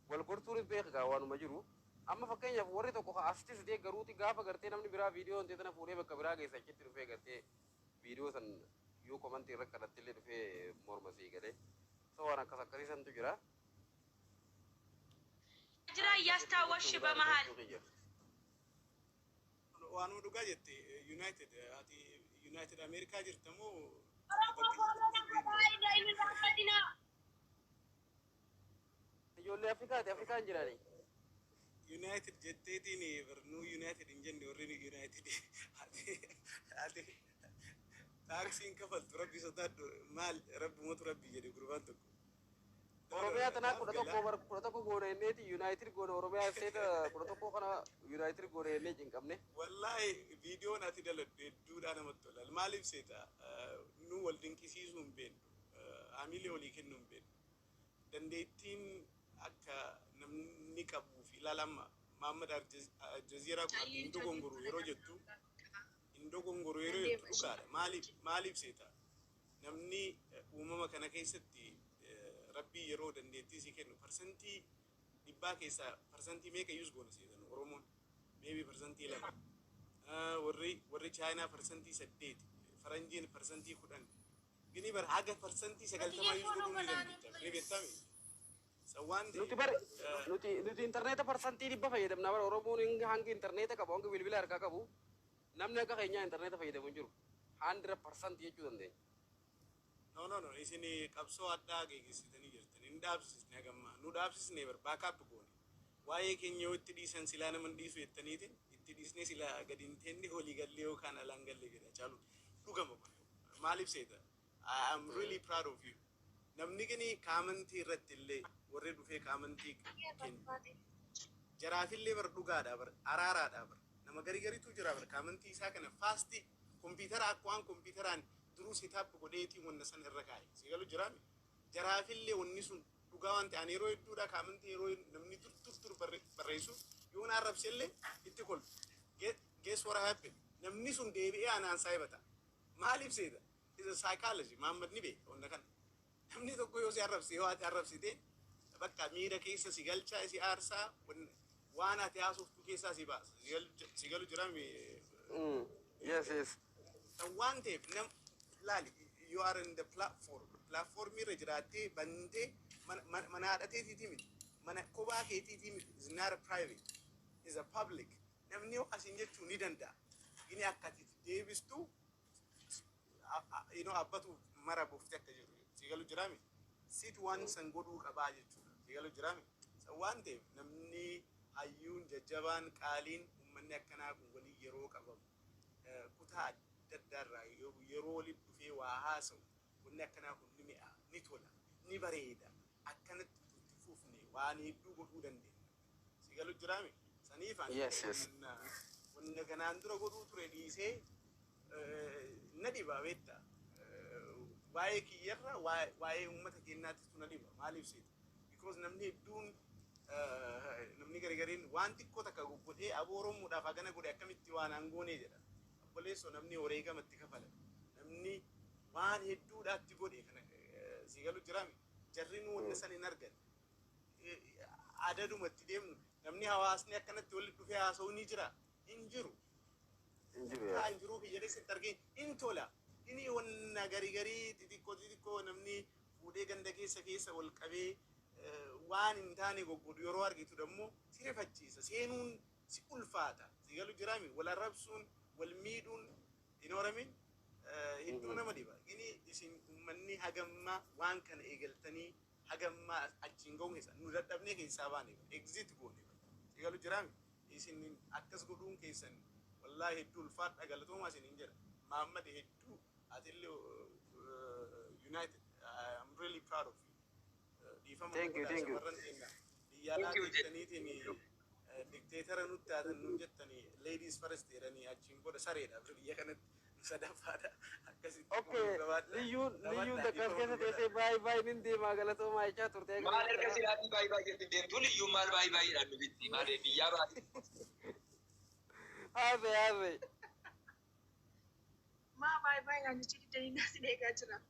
C: wal gorsuunis beeka gaa waanuma jiru. Amma fakkeenyaaf warri tokko astis deeggaruuti, gaafa gartee namni biraa viidiyoo wanti tana fuudhee bakka biraa geessa, achitti dhufee gartee viidiyoo san yoo commentii irra kadhatte illee dhufee morma sii galee. So waan akkas akkasii santu jira.
D: Jira እያስታወስሽ በመሀል
G: Waanuma dhugaa jette. United, ati United Ameerikaa jirta moo?
A: Oromoo follow na godhaa, inni rakkadina.
C: Ijoollee Afrikaati, Afrikaan jirani.
G: United jetteetiin barnuu United hin jenne. Warri United ati taaksiin kafaltu, rabbi sodaadhu. Maal rabbumatu rabbi jedhe gurbaan tokko.
C: Oromiyaa tanaa 11 bar 11 goona jenneeti United goona. Oromiyaa state 11 kana United goona jennee cinqabne.
G: Wallaahi viidiyoon ati daladhu hedduudhaa namatti tola. Maaliif seeta? Nu wal dinqisiisuu hin beeknu. Hamilee walii kennuu hin beeknu. Dandeettiin akka namni qabuu fi ilaalama Mahammad Aljazeeraa kun ati hin dogongoru yeroo jettu, hin dogongoru yeroo jettu dhugaadha. Maaliif seeta? Namni uumama kana keessatti rabbii yeroo dandeettii si kennu 100% keessaa parsantii meeqa iyyus goona seetan Oromoon? Maybe 2%. Warri Chaayinaa 8%, faranjiin 10%. Gini bar haga 90% iyyus godhuu ni dandeetta. Ni beektami. Waan
C: Nuti bar nuti intarneeta 100% fayyadamna bara. Oromoon hanga intarneeta qabu, hanga bilbila harkaa qabu, namni akka keenyaa intarneeta fayyadamu hin jiru. 100% jechuu dandeenya.
G: No, no, no, isin qabsoo addaa geggeessitanii jirtan. Hin dhaabsisne hagammaa. Nu dhaabsisne bar backup goone. Waa'ee keenya yoo itti dhiisan silaa nama hin dhiisu jettaniitiin itti dhiisnee silaa gadi hin teenne, olii gallee yookaan alaan gallee jedha caalu. Dhugama kun. Maaliif seeta? I am really proud of you. Namni gini commentii irratti illee warri dhufee commentii kennu. Jaraafillee bar dhugaadha bar araaraadha bar. Nama gari garitu jira bar commentii isaa kana fastii kompiitara akka waan kompiitaraan duruu setup godheetii wanna san irra kaa'e. Si galu jiraami? Jaraafillee wanni sun dhugaa waan ta'an yeroo hedduudha commentii yeroo namni dur dur dur barreessu yoo na arrabsellee itti kolfu. Guess what happened? Namni sun deebi'ee anaan saayibata. Maaliif seeta? Is a psychology. Mahammad ni beeka wanna kana. Namni tokko yoo si arrabse, yoo ati arrabsite, bakka miira keessa si galchaa, si aarsaa, waan ati haasoftu keessaa si baasa. Si galu jiraami?
C: Yes.
G: Waan ta'eef nam laali, you are in the platform. Platform irra jiraattee bantee mana haadhateetiiti miti. Mana kophaa keetiiti miti. Is not a private. Is a public. Namni yoo asiin jechuu ni danda'a. Gini akka ati deebistu abbatu mara buuftee akka jiru. Si galu jiraami? Situ waan san godhuu qabaa jechuudha. Si galu jiraami? San waan ta'eef namni hayyuun jajjabaan qaaliin uummanni akkanaa kun walii yeroo qabamu kutaa adda addaarraa yeroo walitti dhufee waa haasa'u, wanni akkanaa kun ni mi'a, ni tola, ni bareeda. Akkanatti itti fufne waan hedduu godhuu dandeenya. Si galu jiraami? Saniif ani
C: Yes.
G: wanna kanaan dura godhuu ture dhiisee na dhiba beektaa. Waa'ee kiyyarra waa'ee uummata keenyaattitu na dhiba. Maaliif seeta? Because namni hedduun namni garigariin waan xiqqoo takka godhee aboo Oromoodhaaf hagana godhe akkamitti waan aangoonee jedha. Obboleessoo, namni wareegamatti kafala. Namni waan hedduudhaatti godhe kana si galu jiraami. Jarri nu wanna san hin argan. Adadumatti deemnu namni hawaasni akkanatti walitti dhufee haasa'u ni jira. Hin jiru.
C: Hin jiru
G: Haa
C: yaa.
G: hin jiruu biyya keessatti argee hin tola. Inni wanna garii garii xixiqqoo xixiqqoo namni fuudhee ganda keessa keessa wal qabee waan hin taane goggodhu yeroo argitu dammoo si rifachiisa. Seenuun si ulfaata. Si galu jiraami? Wal arrabsuun, wal miidhuun hin horamin hedduu nama dhiba. Inni isin uummanni hagammaa waan kana eegaltanii hagammaa achiin ga'uun keessa nu dadhabnee keessaa baane, exit goone. Si galu jiraami? Isin akkas godhuun keessan wallaahi hedduu ulfaadha, galatoomaa isin jedha. Mahammad hedduu atillee United, I am really proud of you. Dhiifama
C: Thank you,
G: godhaa
C: thank you.
G: shamarran keenya biyya alaa
F: Thank you,
G: teettaniitiin dikteetara nutti taatan nuun jettanii, ladies first jedhanii achiin booda sareedha biyya kanatti nu sadaffaadha akkasitti.
C: Okay, liyyuun takka as keessa teessee baay'ee baay'ee nin deemaa galatoomaa jechaa turte.
F: Maal erga silaatii baay'ee baay'eetti deemtu liyyuun maal baay'ee baay'eedhaan nu bitti maal biyyaa baate.
C: Haase haase.
B: Maa baay'ee baay'ee naan jechuu diddanii naas eegaa jira.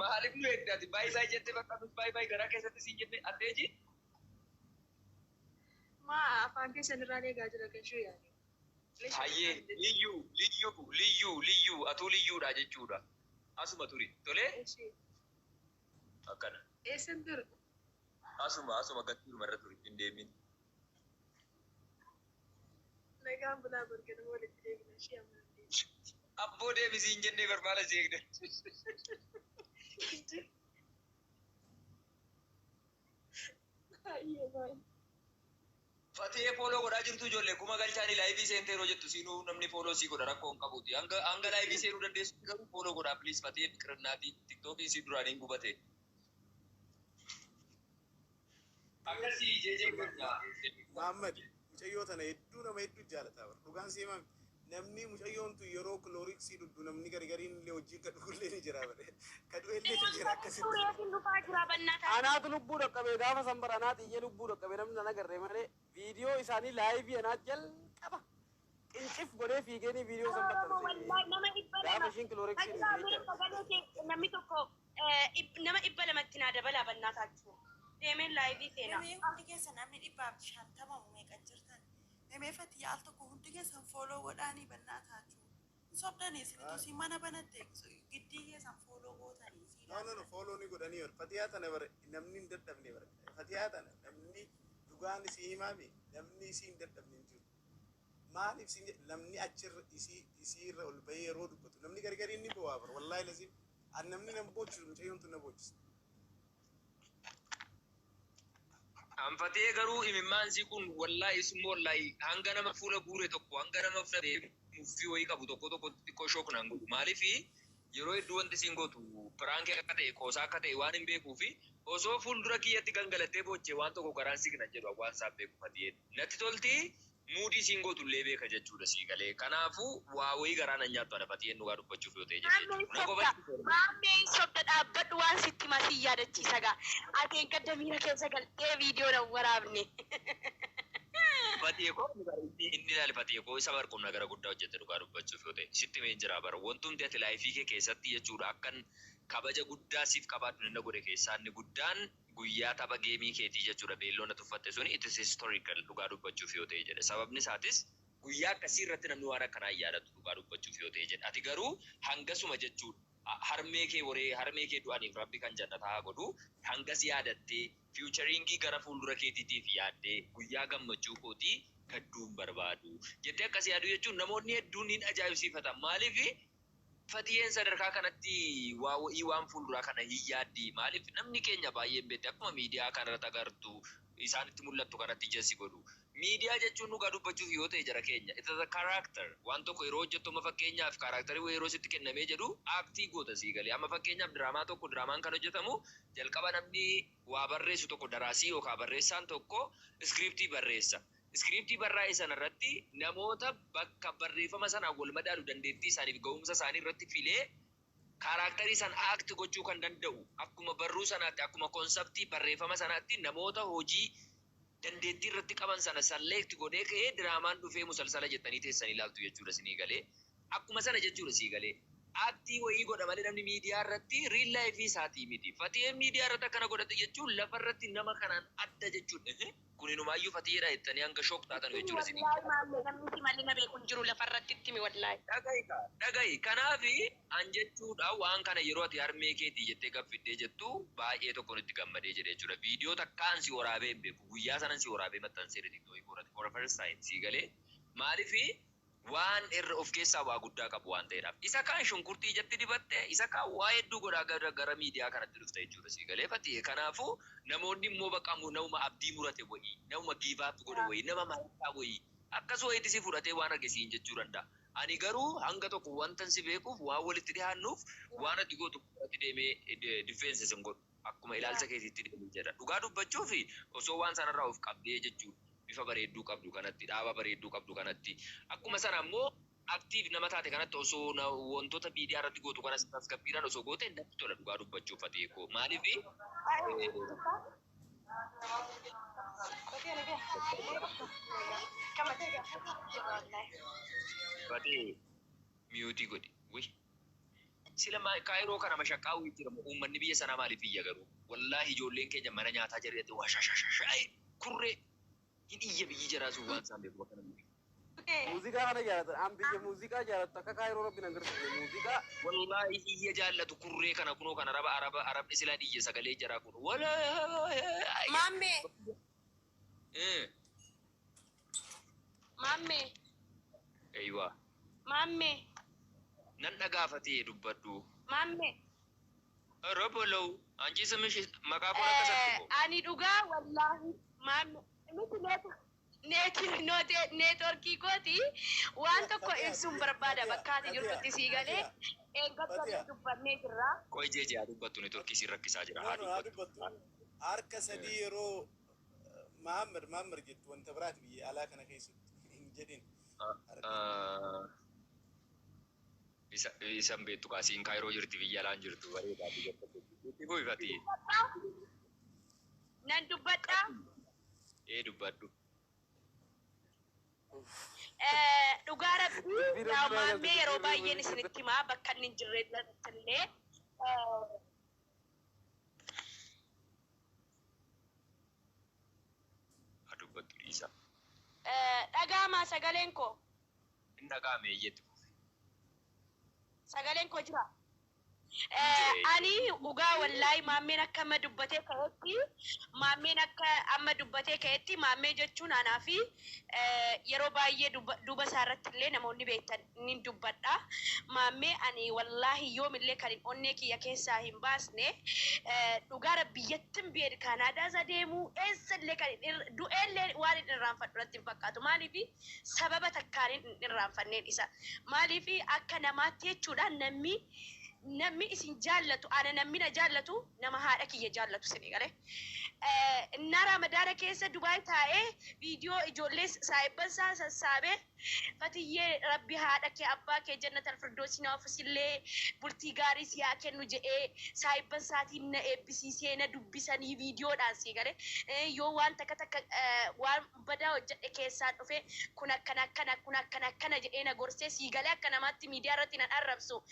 F: Maaliif nu eegdati baay'ee baay'ee jettee bakka nus baay'ee baay'ee garaa keessatti siin jenne addeeji.
B: Maa afaan keessan irraan eegaa jira gashuu yaani.
F: Hayyee, liyyuu liyyuu liyyuu liyyuu atuu liyyuudha jechuudha. Asuma turi tolee akkana.
B: Eessan ture?
F: Asuma asuma gattiiruma irra turi hin deemin.
B: Nagaan bulaa bargana walitti deebina ishee amanamtee.
F: Abboo deebisii hin jennee barbaada si eegde.
B: Baay'ee baay'ee.
F: Fatee follow godhaa jirtu ijoollee kuma galchaanii live seentee yeroo jettu siinuu namni follow sii godha rakkoo hin qabuuti. Hanga live seenuu dandeessu garuu follow godhaa, please. Fatee Fiqirnaatii TikTokii sii duraan hin gubate. Akkasii jeejee godhaa.
G: Muhammad, mucayyoo tana hedduu nama hedduu jaalata bara. Dhugaan si himame, namni mucayyoon tun yeroo kilooriksii dhugdu namni gargariin illee hojii ka dhugullee ni jira bare. Ka du'ellee ni jira akkasitti.
D: Suureetiin dhufaa jira bannaa taate.
C: Anaatu lubbuu dhaqqabe gaafa san bara, anaat iyyee lubbuu dhaqqabe. Namni nan agarre malee viidiyoo isaanii live anaat jalqaba qincif godhee fiigeenii viidiyoo san
D: Oromoo
C: maxxanse.
D: Wallaahi nama 200.
C: Gaafa ishiin kilooriksii
D: Ajaa
C: dhugdu
D: mee
C: jechuudha.
D: sagalee kee namni tokko nama 200tti naa dabalaa bannaa taachuu. Deemeen live seenaa.
E: Namni hundi keessa namni 150 meeqa jirtan? Namee fatii al tokko hundi keessan follow godhaanii bannaa taachuu. Hin sobdanii isinitu si mana banatte giddii keessan follow gootanii si
G: No, no, no, follow ni godhanii bara. Fatiyaa tana bara namni hin dadhabne bara. Fatiyaa tana namni dhugaan isii himaame namni isii hin dadhabne hin jiru. Maaliif isin namni achirra isii isiirra ol bahee yeroo dubbatu namni gargariin ni bo'aa bara. Wallaahi lazim an namni nama boochisu mucayyoon tun na boochisa.
F: Anfatee garuu imimmaan sii kun wallaahi isummoo wallaahi hanga nama fuula guure tokko hanga nama fuula muffii wayii qabu tokko tokko xiqqoo shock naan godhu. Maaliif yeroo hedduu wanti siin gootu prank akka ta'e qoosaa akka ta'e waan hin beekuufi osoo fuuldura kiyyatti gangalattee boochee waan tokko garaan siqna jedhu waan isaan beeku fatiyeen. Natti tolti, muudii siin gootu illee beeka jechuudha sii galee. Kanaafuu waa wayii garaa nan nyaattu ana fatiyeen dhugaa dubbachuuf yoo ta'e jedhee
D: Maammeen
F: jechuudha. Na
D: sobda.
F: qofa
D: Maammeen sobda, dhaabbadhu, waan sitti masii yaadachiisa gaa. Ati gadda miira keessa galtee viidiyoo nan waraabne.
F: Fatiyee koo inni ilaali, fatiyee koo isa barqumna gara guddaa hojjette dhugaa dubbachuuf yoo ta'e sitti mee jira bara wantumti ati life kee keessatti jechuudha akkan kabaja guddaa siif qabaadhu inni godhe keessaa inni guddaan guyyaa tapha game keetii jechuudha beelloo na tuffatte suni, it is historical dhugaa dubbachuuf yoo ta'e jedhe. Sababni isaatis guyyaa akkasii irratti namni waan akkanaa hin yaadatu dhugaa dubbachuuf yoo ta'e jedhe. Ati garuu hangasuma jechuudha harmee kee waree harmee kee du'aniif rabbi kan jannataa haa godhu hangas yaadattee futuring gara fuuldura keetiitiif yaaddee guyyaa gammachuu kootii gadduun barbaadu jettee akkas yaadu jechuun namoonni hedduun hin ajaa'ibsiifatan. Maaliif fatiyeen sadarkaa kanatti waa wa'ii waan fuulduraa kana hin yaaddi? Maaliif namni keenya baay'een beekte akkuma miidiyaa kanarratti agartu isaanitti mul'attu kanatti ijassi godhu. Miidiyaa jechuun dhugaa dubbachuuf yoo ta'e jara keenya, it is a character. Waan tokko yeroo hojjettu amma fakkeenyaaf character yeroo sitti kennamee jedhu act goota sii galee. Amma fakkeenyaaf diraamaa tokko, diraamaan kan hojjetamu jalqaba namni waa barreessu tokko daraasii yookaan barreessaan tokko script barreessa. Script barraa'e sana irratti namoota bakka barreeffama sanaan wal madaalu dandeettii isaaniif ga'umsa isaanii irratti filee character san act gochuu kan danda'u akkuma barruu sanaatti akkuma concept barreeffama sanaatti namoota hojii dandeettii irratti qaban sana select godhee ka'ee diraamaan dhufee musalsala jettanii teessanii ilaaltu jechuudha sinii galee. Akkuma sana jechuudha sii galee. Act wayii godha malee namni miidiyaa irratti real life isaatii miti. Fatiyeen miidiyaa irratti akkana godhate jechuun lafa irratti nama kanaan adda jechuudha. Kun inumaayyuu fatiyeedha jettanii hanga shock taatan jechuudha sinii.
D: Wallaahi maammee namni si malee na beeku hin jiru lafarratti itti himi wallaahi.
F: Dhaga'i kaa, dhaga'i. Kanaaf an jechuudha waan kana yeroo ati harmee keetii jettee gaffiddee jettu baay'ee tokko nutti gammadee jedhe jechuudha. Viidiyoo takkaan si waraabee hin beeku. Guyyaa sanan si waraabee maxxansee TikTokii koorratti for the first time si galee. Maaliif waan irra of keessaa waa guddaa qabu waan ta'eedhaaf. Isa kaan shunkurtii ijatti dibatte, isa kaan waa hedduu godhaa gara miidiyaa kanatti dhufte jechuudha si galee fatiyee. Kanaafuu namoonni immoo bakka namuma abdii murate wayii, namuma give up godhe wayii, nama mataa wayii akkas wayiitti si fudhatee waan argisiin jechuu danda'a. Ani garuu hanga tokko wantan si beekuuf waan walitti dhiyaannuuf waan ati gootu irratti deemee defense sin godhu. Akkuma ilaalcha keetiitti deemee jedha. Dhugaa dubbachuuf osoo waan sanarraa of qabdee jechuudha. Bifa bareedduu qabdu kanatti, dhaaba bareedduu qabdu kanatti. Akkuma sana ammoo active nama taate kanatti osoo wantoota miidiyaa irratti gootu kanas tasgabbiidhaan osoo goote natti tola dhugaa dubbachuuf ati koo. Maaliif Batee mute godhi. Wi. Sila kaayiroo kana mashaqqaa wayii jira moo uummanni biyya sanaa maaliif iyya garuu? Wallaahi ijoolleen keenya mana nyaataa jirti waa shashashashaa'e kurree hin iyya biyyi jaraa sun waan isaan beeku bakka namni.
C: Muuziqaa kana jaalatan. An biyya muuziqaa jaalattu akka Kaayiroo Rabbi nan garsiise. Muuziqaa
F: Wallaahi iyya jaallatu kurree kana kunoo kan araba araba arabni silaa iyya sagalee jaraa kun. Wallaahi.
D: Maammee. Maammee.
F: Eeywa.
D: Maammee.
F: Nan dhagaafatee dubbadhu.
D: Maammee.
F: Robolow አንቺ ስምሽ maqaa koon akka sattu.
D: Ani dhugaa wallaahi maammee miti neetworkii kooti waan tokko ibsuun barbaada bakka ati jirtutti sii galee eeggatanii dubbannee jirra.
F: Qoy jeeje haa dubbattu, neetworkii siin rakkisaa jira, haa
G: No, no, haa
F: dubbattu.
G: dubbattu. Harka sadii yeroo Mahammad Mahammad jettu wanta biraati biyya alaa kana keessatti hin jedhin.
F: Isa isan beektu kaasiin Kaayiroo jirti, biyya alaan jirtu bareedaa biyya itti fuufati.
D: Nan dubbadha.
F: Ee, dubbadhu.
D: Dhugaa Rabbii yaa maammee, yeroo baay'een isinitti himaa bakka inni hin jirre illee.
F: Haa dubbattu, dhiisa.
D: Dhagaamaa sagaleen koo?
F: Hin dhagaame, eeyyetti fufi.
D: Sagaleen koo jira. Ani dhugaa wallaahi maammeen akka amma dubbatee ka'etti, maammeen akka amma dubbatee ka'etti, maammee jechuun anaa fi yeroo baay'ee duuba isaa irratti illee namoonni beektan ni dubbadha. Maammee ani wallaahi yoomillee kan hin onnee kiyya keessaa hin baasne, dhugaa biyyattin biyya Kaanaadaas adeemuu eessallee kan du'eellee waan hin irraanfadhu natti hin fakkaatu. Maaliif sababa takkaan hin irraanfanneen isa. Maaliif akka namaatti jechuudha, namni isin jaallatu, ana namni na jaallatu nama haadha kiyya jaallatu isin galee. Innaa Ramadaana keessa Dubaay taa'ee viidiyoo ijoollee saayibban isaa sassaabee, "Fatiyyee, Rabbi haadha kee abbaa kee jannatal firdoosii naaf illee bultii gaarii si haa kennu" jedhee saayibban isaatiin na eebbisiisee na dubbisanii viidiyoodhaan si galee, yoo waan takka takka waan badaa hojjedhe keessaan dhufe, kun akkana akkana, kun akkana akkana jedhee na gorsee si galee, akka namaatti miidiyaa irratti na arrabsu,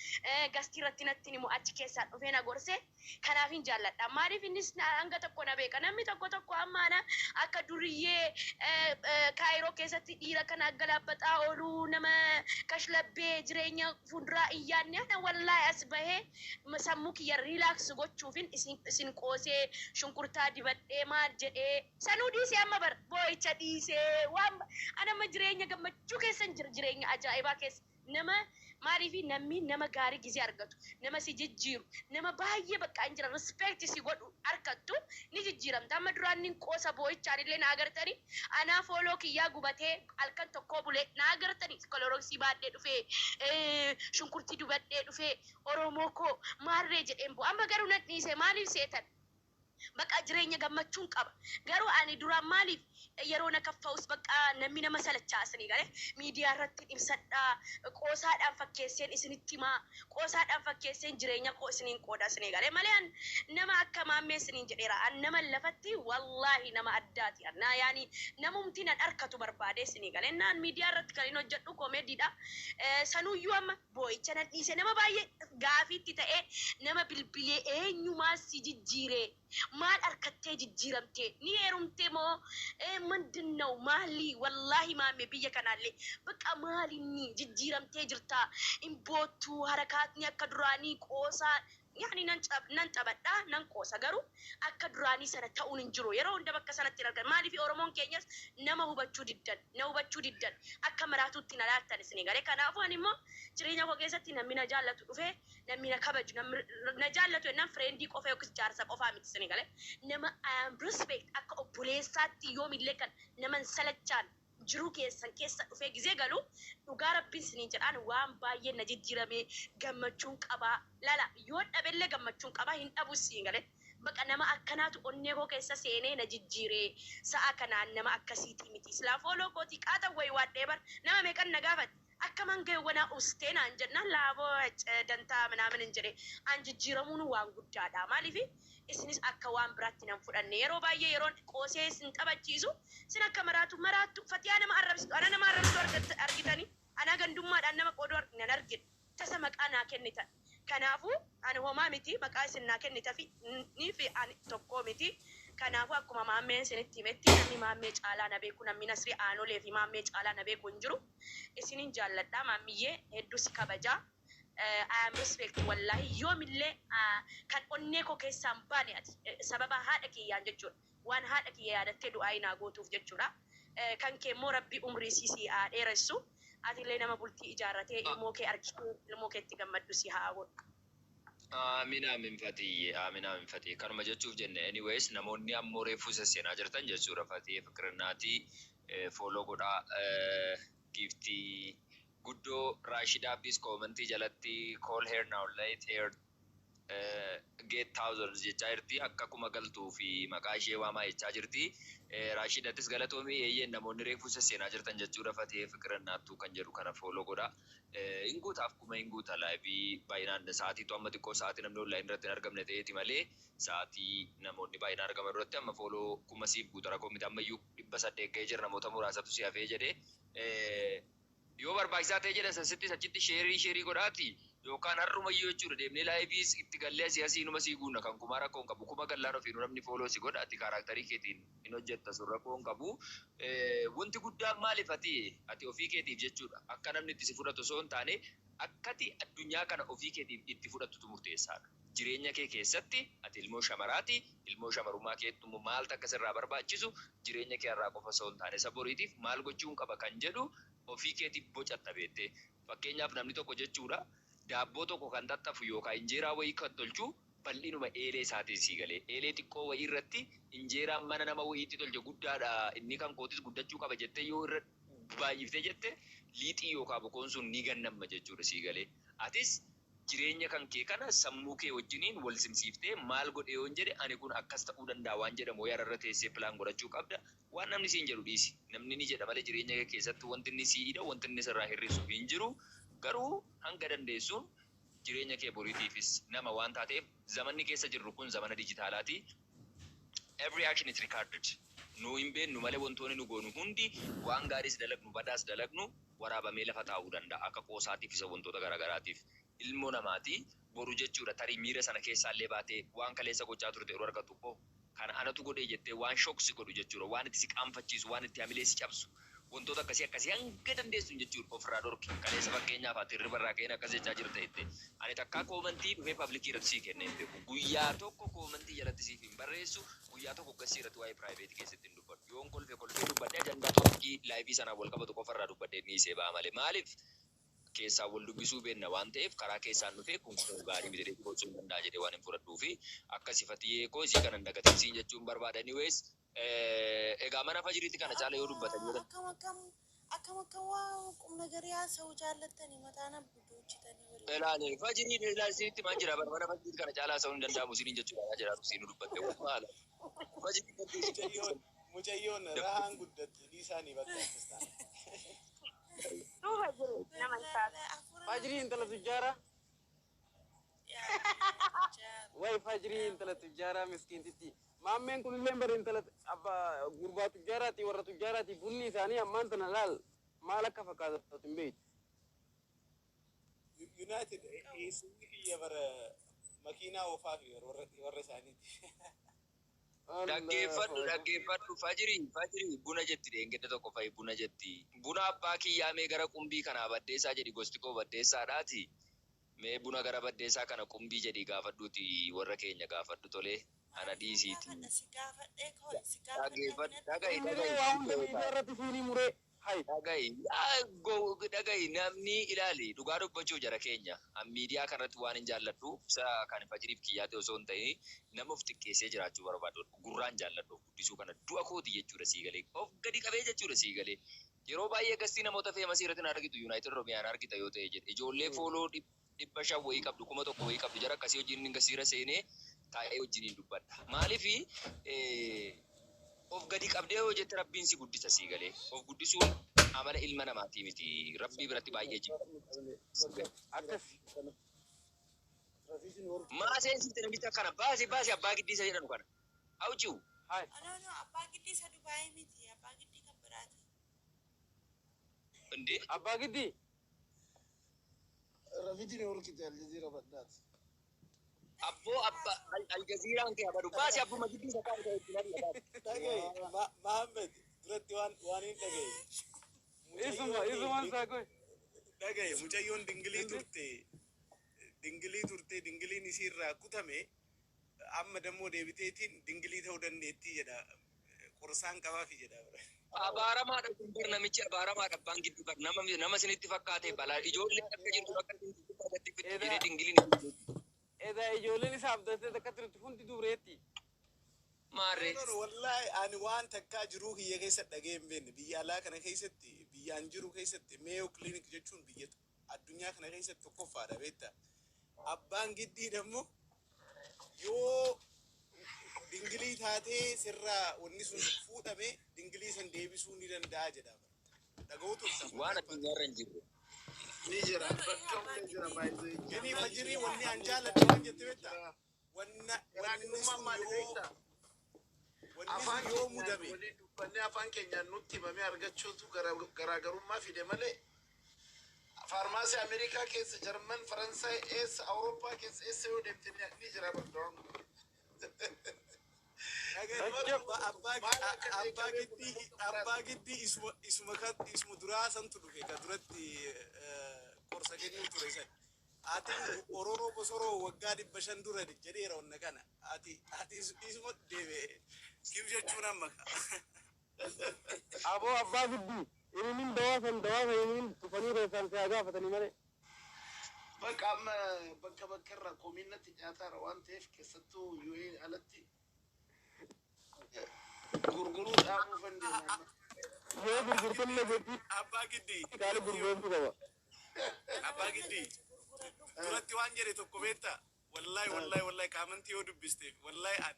D: gastii irratti natti himu, achi keessaan dhufee na gorsee, kanaafin jaalladha. Maaliif innis hanga tokko na beeka. Namni tokko tokko amma ana akka duriyyee Kaayiroo keessatti dhiira kana aggalaabaxaa ooluu, nama kashlabbee jireenya fuulduraa hin yaadne, ana wallaahi as bahee sammuu kiyya relax gochuufin isin qoosee shunkurtaa dibadhee maal jedhee sanuu dhiisee, amma bar boo'icha dhiisee, waan ana amma jireenya gammachuu keessa jira, jireenya ajaa'ibaa keessa. Nama maaliif namni nama gaarii gizee argatu, nama si jijjiiru, nama baay'ee bakka hin jira respect si godhu argattu, ni jijjiiramta. Amma duraan nin qoosa, boo'ichaan illee na agartanii, anaa fooloo kiyyaa gubatee halkan tokkoo bulee na agartanii, koloroksii baadhee dhufee, shunkurtii dubadhee dhufee, "Oromoo koo maarree" jedheen bu'u. Amma garuu nan dhiise. Maaliif seetan? Bakka jireenya gammachuun qaba. Garuu ani duraan maaliif yeroo na kaffa'us bakka namni nama salachaasanii galee miidiyaa irratti ibsadhaa, qoosaadhaan fakkeesseen isinitti himaa, qoosaadhaan fakkeesseen jireenya koo isiniin qooda isinii galee malee, an nama akka maammee isiniin jedheera. An nama lafatti wallaahi nama addaati. Annaa yaani namumti nan harkatu barbaade isinii galee naan miidiyaa irratti kan hin hojjedhu koomeediidha. Sanuyyuu amma boo'icha nan dhiise. Nama baay'ee gaafiitti ta'ee nama bilbilee, "Eenyumaa si jijjiire? Maal harkattee jijjiiramte? Ni heerumte moo ምንድን ነው maali? Wallaahi maamme, biyya kanaallee bakka maalinni jijjiiramtee jirta, hin boottu, harakaatni akka duraanii qoosaa yaani nan nan taphadha, nan qoosa, garuu akka duraanii sana ta'uun hin jiru. Yeroo hunda bakka sanatti hin argan. Maaliif Oromoon keenyas nama hubachuu diddan, na hubachuu diddan, akka maraatuutti na laattan isinii galee. Kanaafuu ani immoo jireenya koo keessatti namni na jaallatu dhufee, namni na kabaju, namni na jaallatu jennaan friendii qofa yookiis jaarsa qofaa miti isinii galee, nama respect akka obboleessaatti yoomillee kan nama hin salachaan jiruu keessan keessa dhufee gizee galu, dhugaa Rabbiin isiniin jedhaan, waan baay'ee na jijjiirame, gammachuun qabaa. Lala, yoo dhabellee gammachuun qabaa, hin dhabu siin galee. Baqa nama akkanaatu onnee koo keessa seenee na jijjiire. Sa'a kanaan nama akkasiitii miti. Silaa fooloo kootii qaata wayi waadhee bar nama meeqan na gaafate, akka mangeewwanaa ustee naan jennaan, laaboo dantaa minaamin hin jedhe. An jijjiiramuun waan guddaadha. Maaliif isinis akka waan biraatti nan fudhanne. Yeroo baay'ee yeroon qoosee isin taphachiisu isin akka maraatu maraattu, Fatiyaa nama arrabsitu, ana nama arrabsitu argitanii, ana gandummaadhaan nama qooduu nan argine, tasa maqaa naa kennitan. Kanaafuu ani homaa miti, maqaa isin naa kennitafi ni fi ani tokkoo miti. Kanaafuu akkuma maammeen isinitti himetti namni maammee caalaa na beeku, namni Nasrii Aanolee fi maammee caalaa na beeku hin jiru. Isinin jaalladha, maammiyyee hedduu si kabajaa. I am respect, wallahi yoomillee kan onnee koo keessaa hin baane ati, sababa haadha kiyyaan jechuudha. Waan haadha kiyya yaadattee du'aa naa gootuuf jechuudha. Kan kee immoo Rabbi umrii sii haa dheeressu. Atillee nama bultii ijaarratee ilmoo kee argitee ilmoo keetti gammaddu si haa godhu.
F: Aamin, aamin Fatiyye, aamin, aamin Fatiyye. Kanuma jechuuf jenne. Anyways, namoonni ammoo reefuu sesseenaa jirtan jechuudha. Fatiyye Fiqirnaatii follow godhaa. Giiftii guddoo Raashid Abdiis commentii jalatti "Call her now, let her get thousands" jechaa jirti. Akka kuma galtuu fi maqaa ishee waamaa jechaa jirti. Raashidattis galatoomii. Eeyyeen, namoonni reefuu sesseenaa jirtan jechuudha. Fatiyye Fiqirnaattuu kan jedhu kana follow godhaa. Hin guutaaf, kuma hin guuta. Liveii baay'inaan sa'aatiitu amma xiqqoo sa'aatii namni online irratti hin argamne ta'eeti malee, sa'aatii namoonni baay'inaan argaman irratti amma follow kuma siif guuta, rakkoo miti. Ammayyuu 800 ga'ee jira, namoota muraasatu si hafee jedhee. Yoo barbaachisaa ta'e jedhan sasittis achitti shareii shareii godhaati yookaan har'umayyuu jechuudha deemnee liveiis itti gallee asii asii numa sii guunna. Kan kumaa rakkoo hin qabu, kuma gallaan ofiinuu namni follow si godha. Ati characterii keetiin hin hojjetta, sun rakkoo hin qabu. Wanti guddaan maaliif ati ofii keetiif jechuudha, akka namni itti si fudhatu osoo hin taane, akkati addunyaa kana ofii keetiif itti fudhattutu murteessaadha. Jireenya kee keessatti ati ilmoo shamaraati. Ilmoo shamarummaa keetti immoo maaltu akka sirraa barbaachisu, jireenya kee irraa qofa osoo hin taane isa boriitiif maal gochuun qaba kan jedhu ofii keetiif bocatta beettee. Fakkeenyaaf, namni tokko jechuudha daabboo tokko kan xaxxafu yookaan injeeraa wayii kan tolchu bal'inuma eelee isaatiin sii galee. Eelee xiqqoo wayii irratti injeeraan mana nama wayiitti tolche guddaadha, inni kan kootis guddachuu qaba jettee yoo irra baay'iftee jette, liixii yookaan bokoon sun ni gannamma jechuudha sii galee. Atis jireenya kan kee kana sammuu kee wajjiniin wal simsiiftee, maal godhe yoon jedhe ani kun akkas ta'uu danda'a waan jedhamu yaada teessee plan godhachuu qabda. Waan namni siin jedhu dhiisi. Namni ni jedha malee jireenya kee keessatti wanti inni sii hidha, wanti inni sirraa hir'isu hin jiru. Garuu hanga dandeessuun jireenya kee boriitiifis nama waan taateef, zamanni keessa jirru kun zamana dijitaalaati. Every action is recorded. Nu hin beennu malee wantoonni nu goonu hundi, waan gaariis dalagnu badaas dalagnu, waraabamee lafa taa'uu danda'a. Akka qoosaatiif isa wantoota garaagaraatiif. Ilmoo namaati boru jechuudha tarii miira sana keessaallee baatee waan kaleessa gochaa turte yeroo argatu, "Oh, kana anatu godhee" jettee waan shock si godhu jechuudha. Waan itti si qaanfachiisu, waan itti hamilee si cabsu. Wantoota akkasii akkasii hanga dandeessu jechuudha ofirraa dhorki. Kaleessa fakkeenyaaf ati hirriba irraa ka'een akkas jechaa jirta jette. Ani takkaa commentii dhufee publicii irratti sii kennee hin beeku. Guyyaa tokko commentii jalatti siif hin barreessu. Guyyaa tokko gasii irratti waa'ee privateii keessatti hin dubbadhu. Yoon kolfe kolfee dubbadhee, ajandaa topicii liveii sanaan wal qabatu qofa irraa dubbadhee dhiisee ba'a malee. Maaliif? Keessaan wal dubbisuu beenna waan ta'eef, karaa keessaan dhufee kun kun gaarii miti jedhee gochuu hin danda'a jedhee waan hin fudhadhuu fi akkasi. Fatiyyee koo, isii kana hin dagatin siin jechuun barbaada. Anyways, egaa mana fajiriitti kana caala yoo dubbatan yoo
E: Akkam akkam akkam akkam, waa qubna garii haasa'uu jaallattanii mataa na duuchitanii waliin.
F: Ilaale, fajiriin ilaali, isinitti maan jira bara mana fajiriitti kana caalaa haasa'uun hin danda'amu isiniin jechuudha jira siin dubbatte maala fajiriin.
G: Mucayyoon mucayyoon rahaan guddatte dhiisaanii bakka akkas taane.
D: Duuba jiru nama hin taatu.
C: Fajrii intala tujjaaraa. Way Fajrii intala tujjaaraa miskiintitti. Maammeen kunillee bara intala abbaa gurbaa tujjaaraati, warra tujjaaraati. Bunni isaanii ammaan tana laal maal akka fakkaatu hin beektu.
G: United eessumni kiyya bara makiinaa oofaa fi warra isaaniiti.
F: Dhaggeeffadhu, dhaggeeffadhu, Fajirii, Fajirii buna jetti, deengedda tokko fa'i buna jetti. Buna abbaa kiyyaa mee gara qumbii kanaa baddeessaa jedhi, gosti koo baddeessaadhaati. Mee buna gara baddeessaa kana qumbii jedhi gaafadhuuti, warra keenya gaafadhu, tolee ana dhiisiiti.
E: Si gaafadhee koo si gaafadhee.
F: Dhaggeeffadhu, dhaga'i.
C: Inni waa hunda miidiyaa irratti siinii muree hay.
F: Dhaga'i, dhaga'i, namni ilaali, dhugaa dubbachuuf jara keenya an miidiyaa kanarratti waan hin jaalladhu isa kan Fajiriif kiyyaate osoo hin ta'in, nama of xiqqeessee jiraachuu barbaadu gurraan jaalladhu. Of guddisuu kana du'a kooti jechuudha sii galee, of gadi qabee jechuudha sii galee. Yeroo baay'ee gastii namoota famousii irratti na argitu, United Oromiyaan argita yoo ta'e jedhe, ijoollee follow 500 wayii qabdu, 1000 wayii qabdu, jara akkasii wajjin gasiira seenee taa'ee wajjiniin dubbadha. Maaliifi of gadi qabdee yoo jette Rabbiin si guddisa sii galee. Of guddisuun amala ilma namaatii miti. Rabbii biratti baay'ee jibba.
C: Akkas.
F: Maa seensifte namicha kana? Baasi, baasi, abbaa giddiisa jedhanu kana. Awciu.
C: Hay.
E: No, no, abbaa giddii isa Dubaayii miti, abbaa giddii kan biraati.
F: Inde.
C: Abbaa giddii.
H: Rafidin horkite Aljazeera baddaati.
F: Abboo abba Aljaziiraan kee abadu baasi abbuma gidduu isa kaa'u ta'e itti nadi.
G: Dhagaye Mahammed duratti waan hin dhagaye.
C: Isuma isumaan isaa goy.
G: Dhagaye, mucayyoon dingilii turte, dingilii turte, dingiliin isiirraa kutame, amma dammoo deebiteetiin dingilii ta'uu dandeettii jedha. Qorsaan qabaafi jedha.
F: Abaaramaadha kun bar, namichi abaaramaadha. Abbaan gidduu bar nama isinitti fakkaate balaa ijoollee akka jirtu akka isin fittu jedhee dingiliin.
C: Edaa ijoolleen isaa abdattee takka turte hundi dureetti.
F: Maarree.
G: No, no, wallahi ani waan takkaa jiruu kiyya keessa dhagee hin beekne. Biyya alaa kana keessatti, biyyaan jiru keessatti, Mayo Clinic jechuun biyya addunyaa kana keessatti tokkoffaadha, beektaa. Abbaan giddii dammoo yoo dingilii taatee sirraa wanni sun fuudhame, dingilii san deebisuu ni danda'a jedha. Dhaga'uu turtan.
F: Waan addunyaarra hin jirre.
H: Ni jira, bakka hunda jira baay'ee.
G: Gini fajirii wanni an jaaladhu waan jette beektaa? Wanna wanni
H: Garaagarummaan
G: sun
H: maali
G: yoo
H: beektaa?
G: Wanni
H: Afaan
G: sun yoo
H: keenyaan
G: mudame.
H: walii dubbannee afaan keenyaan nutti himamee argachuutu garaagarummaa fide malee, faarmaasii Ameerikaa keessa, Jarman, Faransaay, eessa, Awurooppaa keessa, eessa yoo deemte ni jira bakka.
G: Abbaa giddii isuma duraa santu dhufe, ka duratti qorsa kennuu ture san. Ati ororoo bosoroo waggaa 500 dura jedheera wanna kana. Ati isuma deebi'e. Kif jechuun amma ka.
C: Aboo abbaa giddii. Inni dawaa san inni dhufanii reessaan si haa gaafatanii malee.
H: Bakka amma bakka bakka irraa komiinatti dhiyaataara waan ta'eef, keessattuu UAE alatti gurguruu dhaabuu dandeenya.
C: Yoo gurgurtallee jetti
G: Abbaa giddii.
C: Kaali gurgurtuu qaba.
G: Abbaa giddii. Duratti waan jedhe tokko beektaa? Wallahi, wallahi, wallahi, comment yoo dubbisteef, wallahi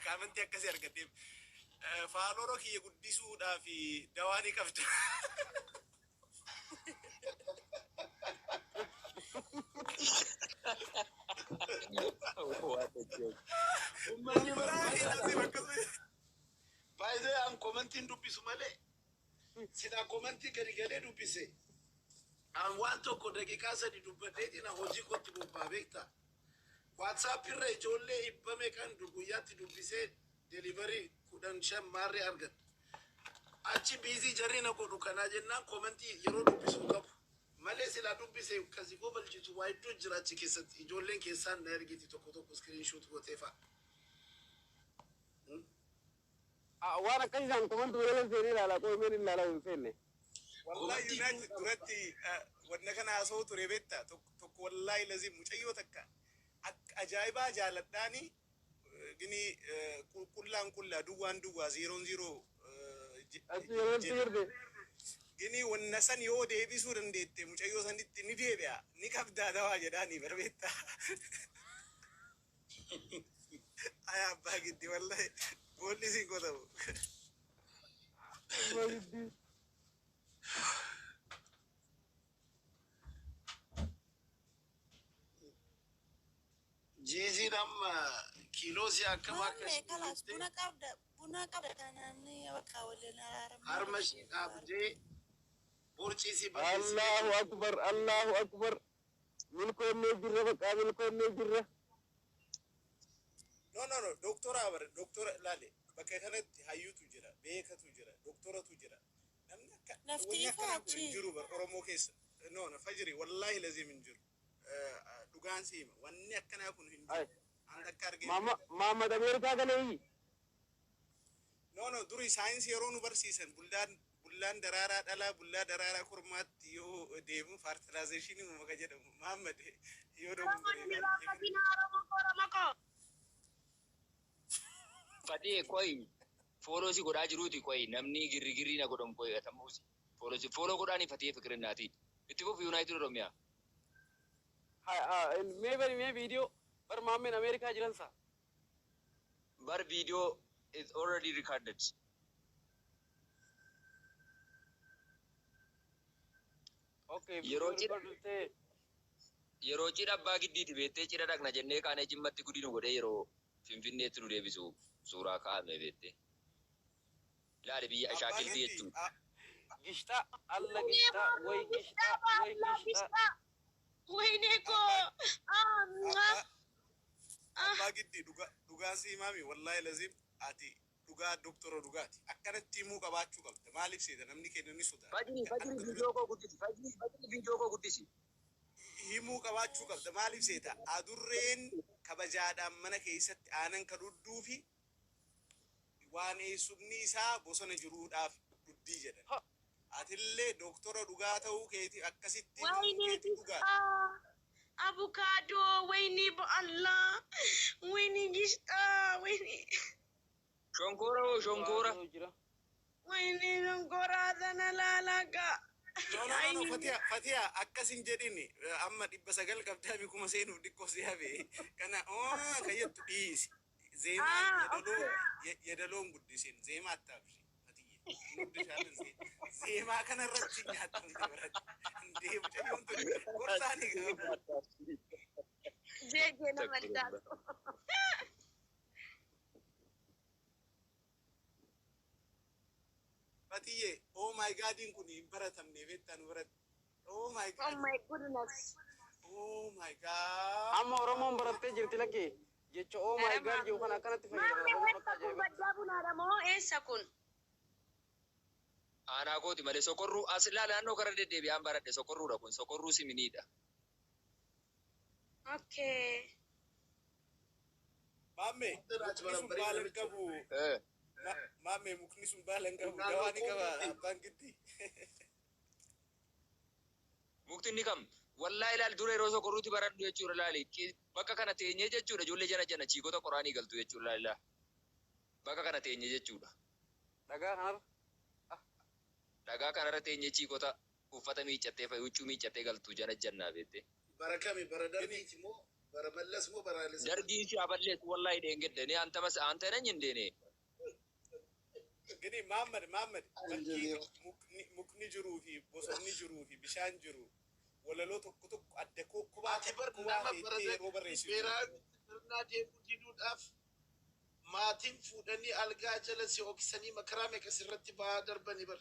G: comment akkasii argadheef. Follower kiyya guddisuudhaaf dawaa ni qabda.
H: Uummanni
G: Wallahi
H: barbaada.
G: lazim akkasuma.
H: Baay'ee an commentiin dubbisu malee, silaa comment gadi galee dubbise. An waan tokko daqiiqaa 3 dubbadheetiin hojii kootti bobbaa, beektaa. WhatsApp irra ijoollee dhibba meeqan guyyaatti dubbisee delivery 15 maarree argadha. Achi busy jarri na godhu kanaa jennaan comment yeroo dubbisuu qabu. Malee silaa dubbise kasi kofalchiisu waa hedduu jira achi keessatti. Ijoolleen keessaan na ergiti tokko tokko screenshot gootee fa'a.
C: Waan akkasii isaan comment wala seenee ilaalaa qoomeen ilaalaa hin seenne.
G: Wallahi United duratti wanna kana haasa'u ture, beektaa? Tokko wallahi lazim mucayyoo takka akka ajaa'ibaa jaaladhaani, gini qulqullaan qullaa, duwwaan duwwaa, zeroon zero.
C: Achi yeroo jirte.
G: Gini wanna san yoo deebisuu dandeette mucayyoo sanitti ni deebi'a, ni qabdaa dawaa jedhaanii bara, beektaa. Ay abbaa giddi, wallahi boolli siin qotamu.
C: Abbaa giddii.
H: Jiiziin amma kiiloo si akkam akka
E: Maammee kalaas buna qabda, buna qabda kanaan bakka waliin araaramne.
H: Harma ishee dhaabdee borcii si balleessee.
C: Allahu akbar, Allahu akbar. Milkoonnee jirra, bakka milkoonnee jirra.
G: No, no, no, doktora bara, doktora laale, bakka kanatti hayyuutu jira, beekatu jira, doktoratu jira. Namni akka
E: Lafti
G: wanni
E: ifa
G: akkanaa kun hin
E: achi.
G: jiru bar Oromoo keessa. No, no, fajiri wallahi lazim hin jiru. Dhugaan si hima, wanni akkanaa kun hin
C: Ay.
G: jiru. An takka argee.
C: Maama Maamad Ameerikaa galeeyyi.
G: No, no, duri saayinsii yeroo nu barsiisan bullaan daraaraa dhalaa bullaa daraaraa kormaatti yoo deemu fertilization uumama ka jedhamu, Mahammad yoo
D: Oromoon gaafatina, Oromoo koo, Oromoo koo.
F: Fadhee koyi, follow si godhaa jiruuti, koyi namni girri na godhan koyi atamuusi. Follow si follow godhaanii Fatiyee Fikirinnaati. Itti fufi United Oromiyaa.
C: Mee bari, mee viidiyoo bar maammeen Ameerikaa jiran sa.
F: Bar video is already recorded.
C: Okay,
F: Yeroo
C: viidiyoo record ta'e.
F: Yeroo cidha abbaa giddiiti beettee, cidha dhaqna jennee kaanee jimmatti gudii nu godhee yeroo Finfinneetti nu deebisu suuraa kaa'ame beettee. Ilaali, biyya ashaakiltii jechuudha.
C: Gishtaa alla gishtaa way gishtaa way gishtaa.
D: ወይኔ እኮ
G: Abbaa Giddi, dhugaa si himaami, wallaahi lazim ati dhugaa doktora dhugaati. Akkanatti himuu qabaachuu qabda. Maaliif seeta, namni keenya ni sodaata.
F: Fajri, Fajri, viidiyoo koo guddisi. Fajri, Fajri, viidiyoo koo guddisi.
G: Himuu qabaachuu qabda. Maaliif seeta, adurreen kabajaadhaan mana keessatti aanan ka dhudduu fi waan eessumni isaa bosona jiruudhaaf dhuddii jedhan. Atillee doktora dhugaa ta'uu keeti akkasitti himuu
D: ወይኔ
G: keeti dhugaadha.
D: አቮካዶ፣ ወይኔ በአላህ፣ ወይኔ ጊሽጣ፣ ወይኔ።
F: Shonkoora hoo, shonkoora?
C: Jira.
D: ወይኔ ሸንኮራ ተነላላጋ።
G: No, no, no, no, Fatiha, Fatiha, akkas hin jedhini. Amma 900 qabdaami, 1000 seenuuf xiqqoo si hafe. Kana oo kayyattu dhiisi. Zeemaa yedaloo yedaloon guddisin, zeemaa attaabshi. Fatiyye. Guddishaan zeemaa kana irratti nyaatamte biratti. Indee, mucayyoon tun gorsaani qaba.
D: ጄጄ ነመልዳል።
G: Fatiyye, oh my Godiin kun hin baratamne beektaa nu biratti. Oh my
D: Oh
G: God.
D: my goodness.
G: Oh my God.
C: Amma Oromoon barattee jirti lakkee. Jecha "oh my God" jiru kana akkanatti
D: Maammee
C: fayyadama. Oromoon
D: eessa
C: akka
D: kun?
C: ajaa'iba.
D: Baddaa bunaadha moo eessa kun?
F: Aanaa kooti malee sokorruu as ilaa, naannoo kana deddeebi'aan baradhe. Sokorruudha kun, sokorruu siminiidha.
D: Okay.
G: Maamme, mukni sun baala hin qabu. Maamme, mukni sun baala hin qabu. Dawaa ni qaba, Abbaan Giddi.
F: Mukti inni kam? Wallaa, ilaal, dura yeroo sokorruutti baradhu jechuudha, ilaali. Bakka kana teenyee jechuudha, ijoollee jana jana chiikota qoraanii galtu jechuudha, ilaali. Bakka kana teenyee jechuudha.
C: Dhagaa kanarra.
F: Dhagaa kanarra teenyee chiikota uffata miiccattee fa'i, huccuu miiccattee galtu jana jannaa beette.
H: Bara kami? Bara Dargiiti moo bara Mallas moo bara Haile Sillaasee?
F: Dargiin si aballeessu wallaahi dheengadde ni anta mas anta nan hindeene.
G: Gini Maammad, Maammad, bakki mukni jiruu fi bosonni jiruu fi bishaan jiru walaloo tokko tokko adda kubaa
H: Ati bar
G: kubaa
H: nama bara
G: teettee yeroo barreessitu.
H: Beeraa sirnaa deemuu diduudhaaf maatiin fuudhanii algaa jala si oksanii makaraa meeqa sirratti ba'aa darbanii bar.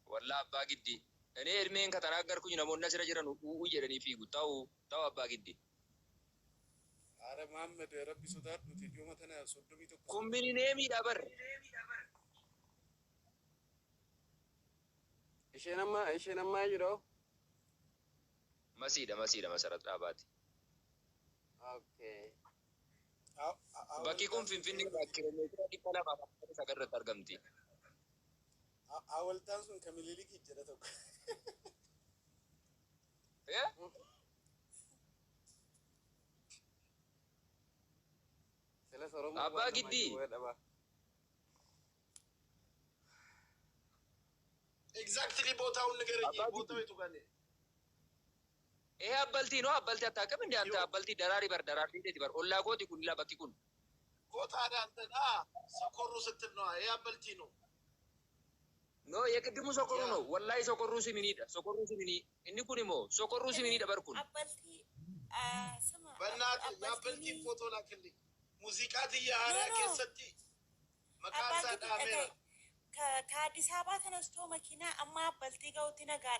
F: Wallaa, Abbaa Giddi. እኔ እድሜን ከተናገርኩኝ namoonni asirra jiran u'uu jedhanii fiigu. Ta'u ta'u, Abbaa Giddi.
G: Aara Maammad, rabbi sodaadhuti, dhiyoo tana 31.
F: Kun minineemiidha bar.
C: Isheen amma jedhu.
F: Masiidha, masiidha, Masarat Dhaabaati.
C: Okay.
F: Bakki kun Finfinnee kiiloomeetira 249 irratti argamti.
G: Hawaltaan sun kan Minilikii jedha tokko.
F: Eh?
C: Silas Oromoo
F: Abbaa
C: waan
F: Giddii.
C: namaa jiru dhabaa.
H: Exactly ቦታውን ንገረኝ።
F: አባ
H: ቦታው የቱ ጋር ነው?
F: ይሄ አበልቲ ነው። አበልቲ አታውቅም እንዴ አንተ? አበልቲ ደራሪ በር ደራሪ እንዴት በር ኦላ ኮቲ ኩን ላ bakki kun.
H: ታዲያ አንተ ና ሰኮሩ ስትል ነዋ። ይሄ አበልቲ ነው።
F: No, የቅድሙ sokorru ነው። ወላሂ sokorru siminiidha. Sokorru siminii inni kun immoo sokorru siminiidha bar kun.
E: አበልቲ ስማ
H: በእናትህ የአበልቲን ፎቶ ላክልኝ። ሙዚቃ ትያሃሪያ
E: No, no.
H: keessatti maqaan isaa dhaameera.
E: ከአዲስ አበባ ተነስቶ መኪና አማ አበልቲ ገውቲ ነጋዳ።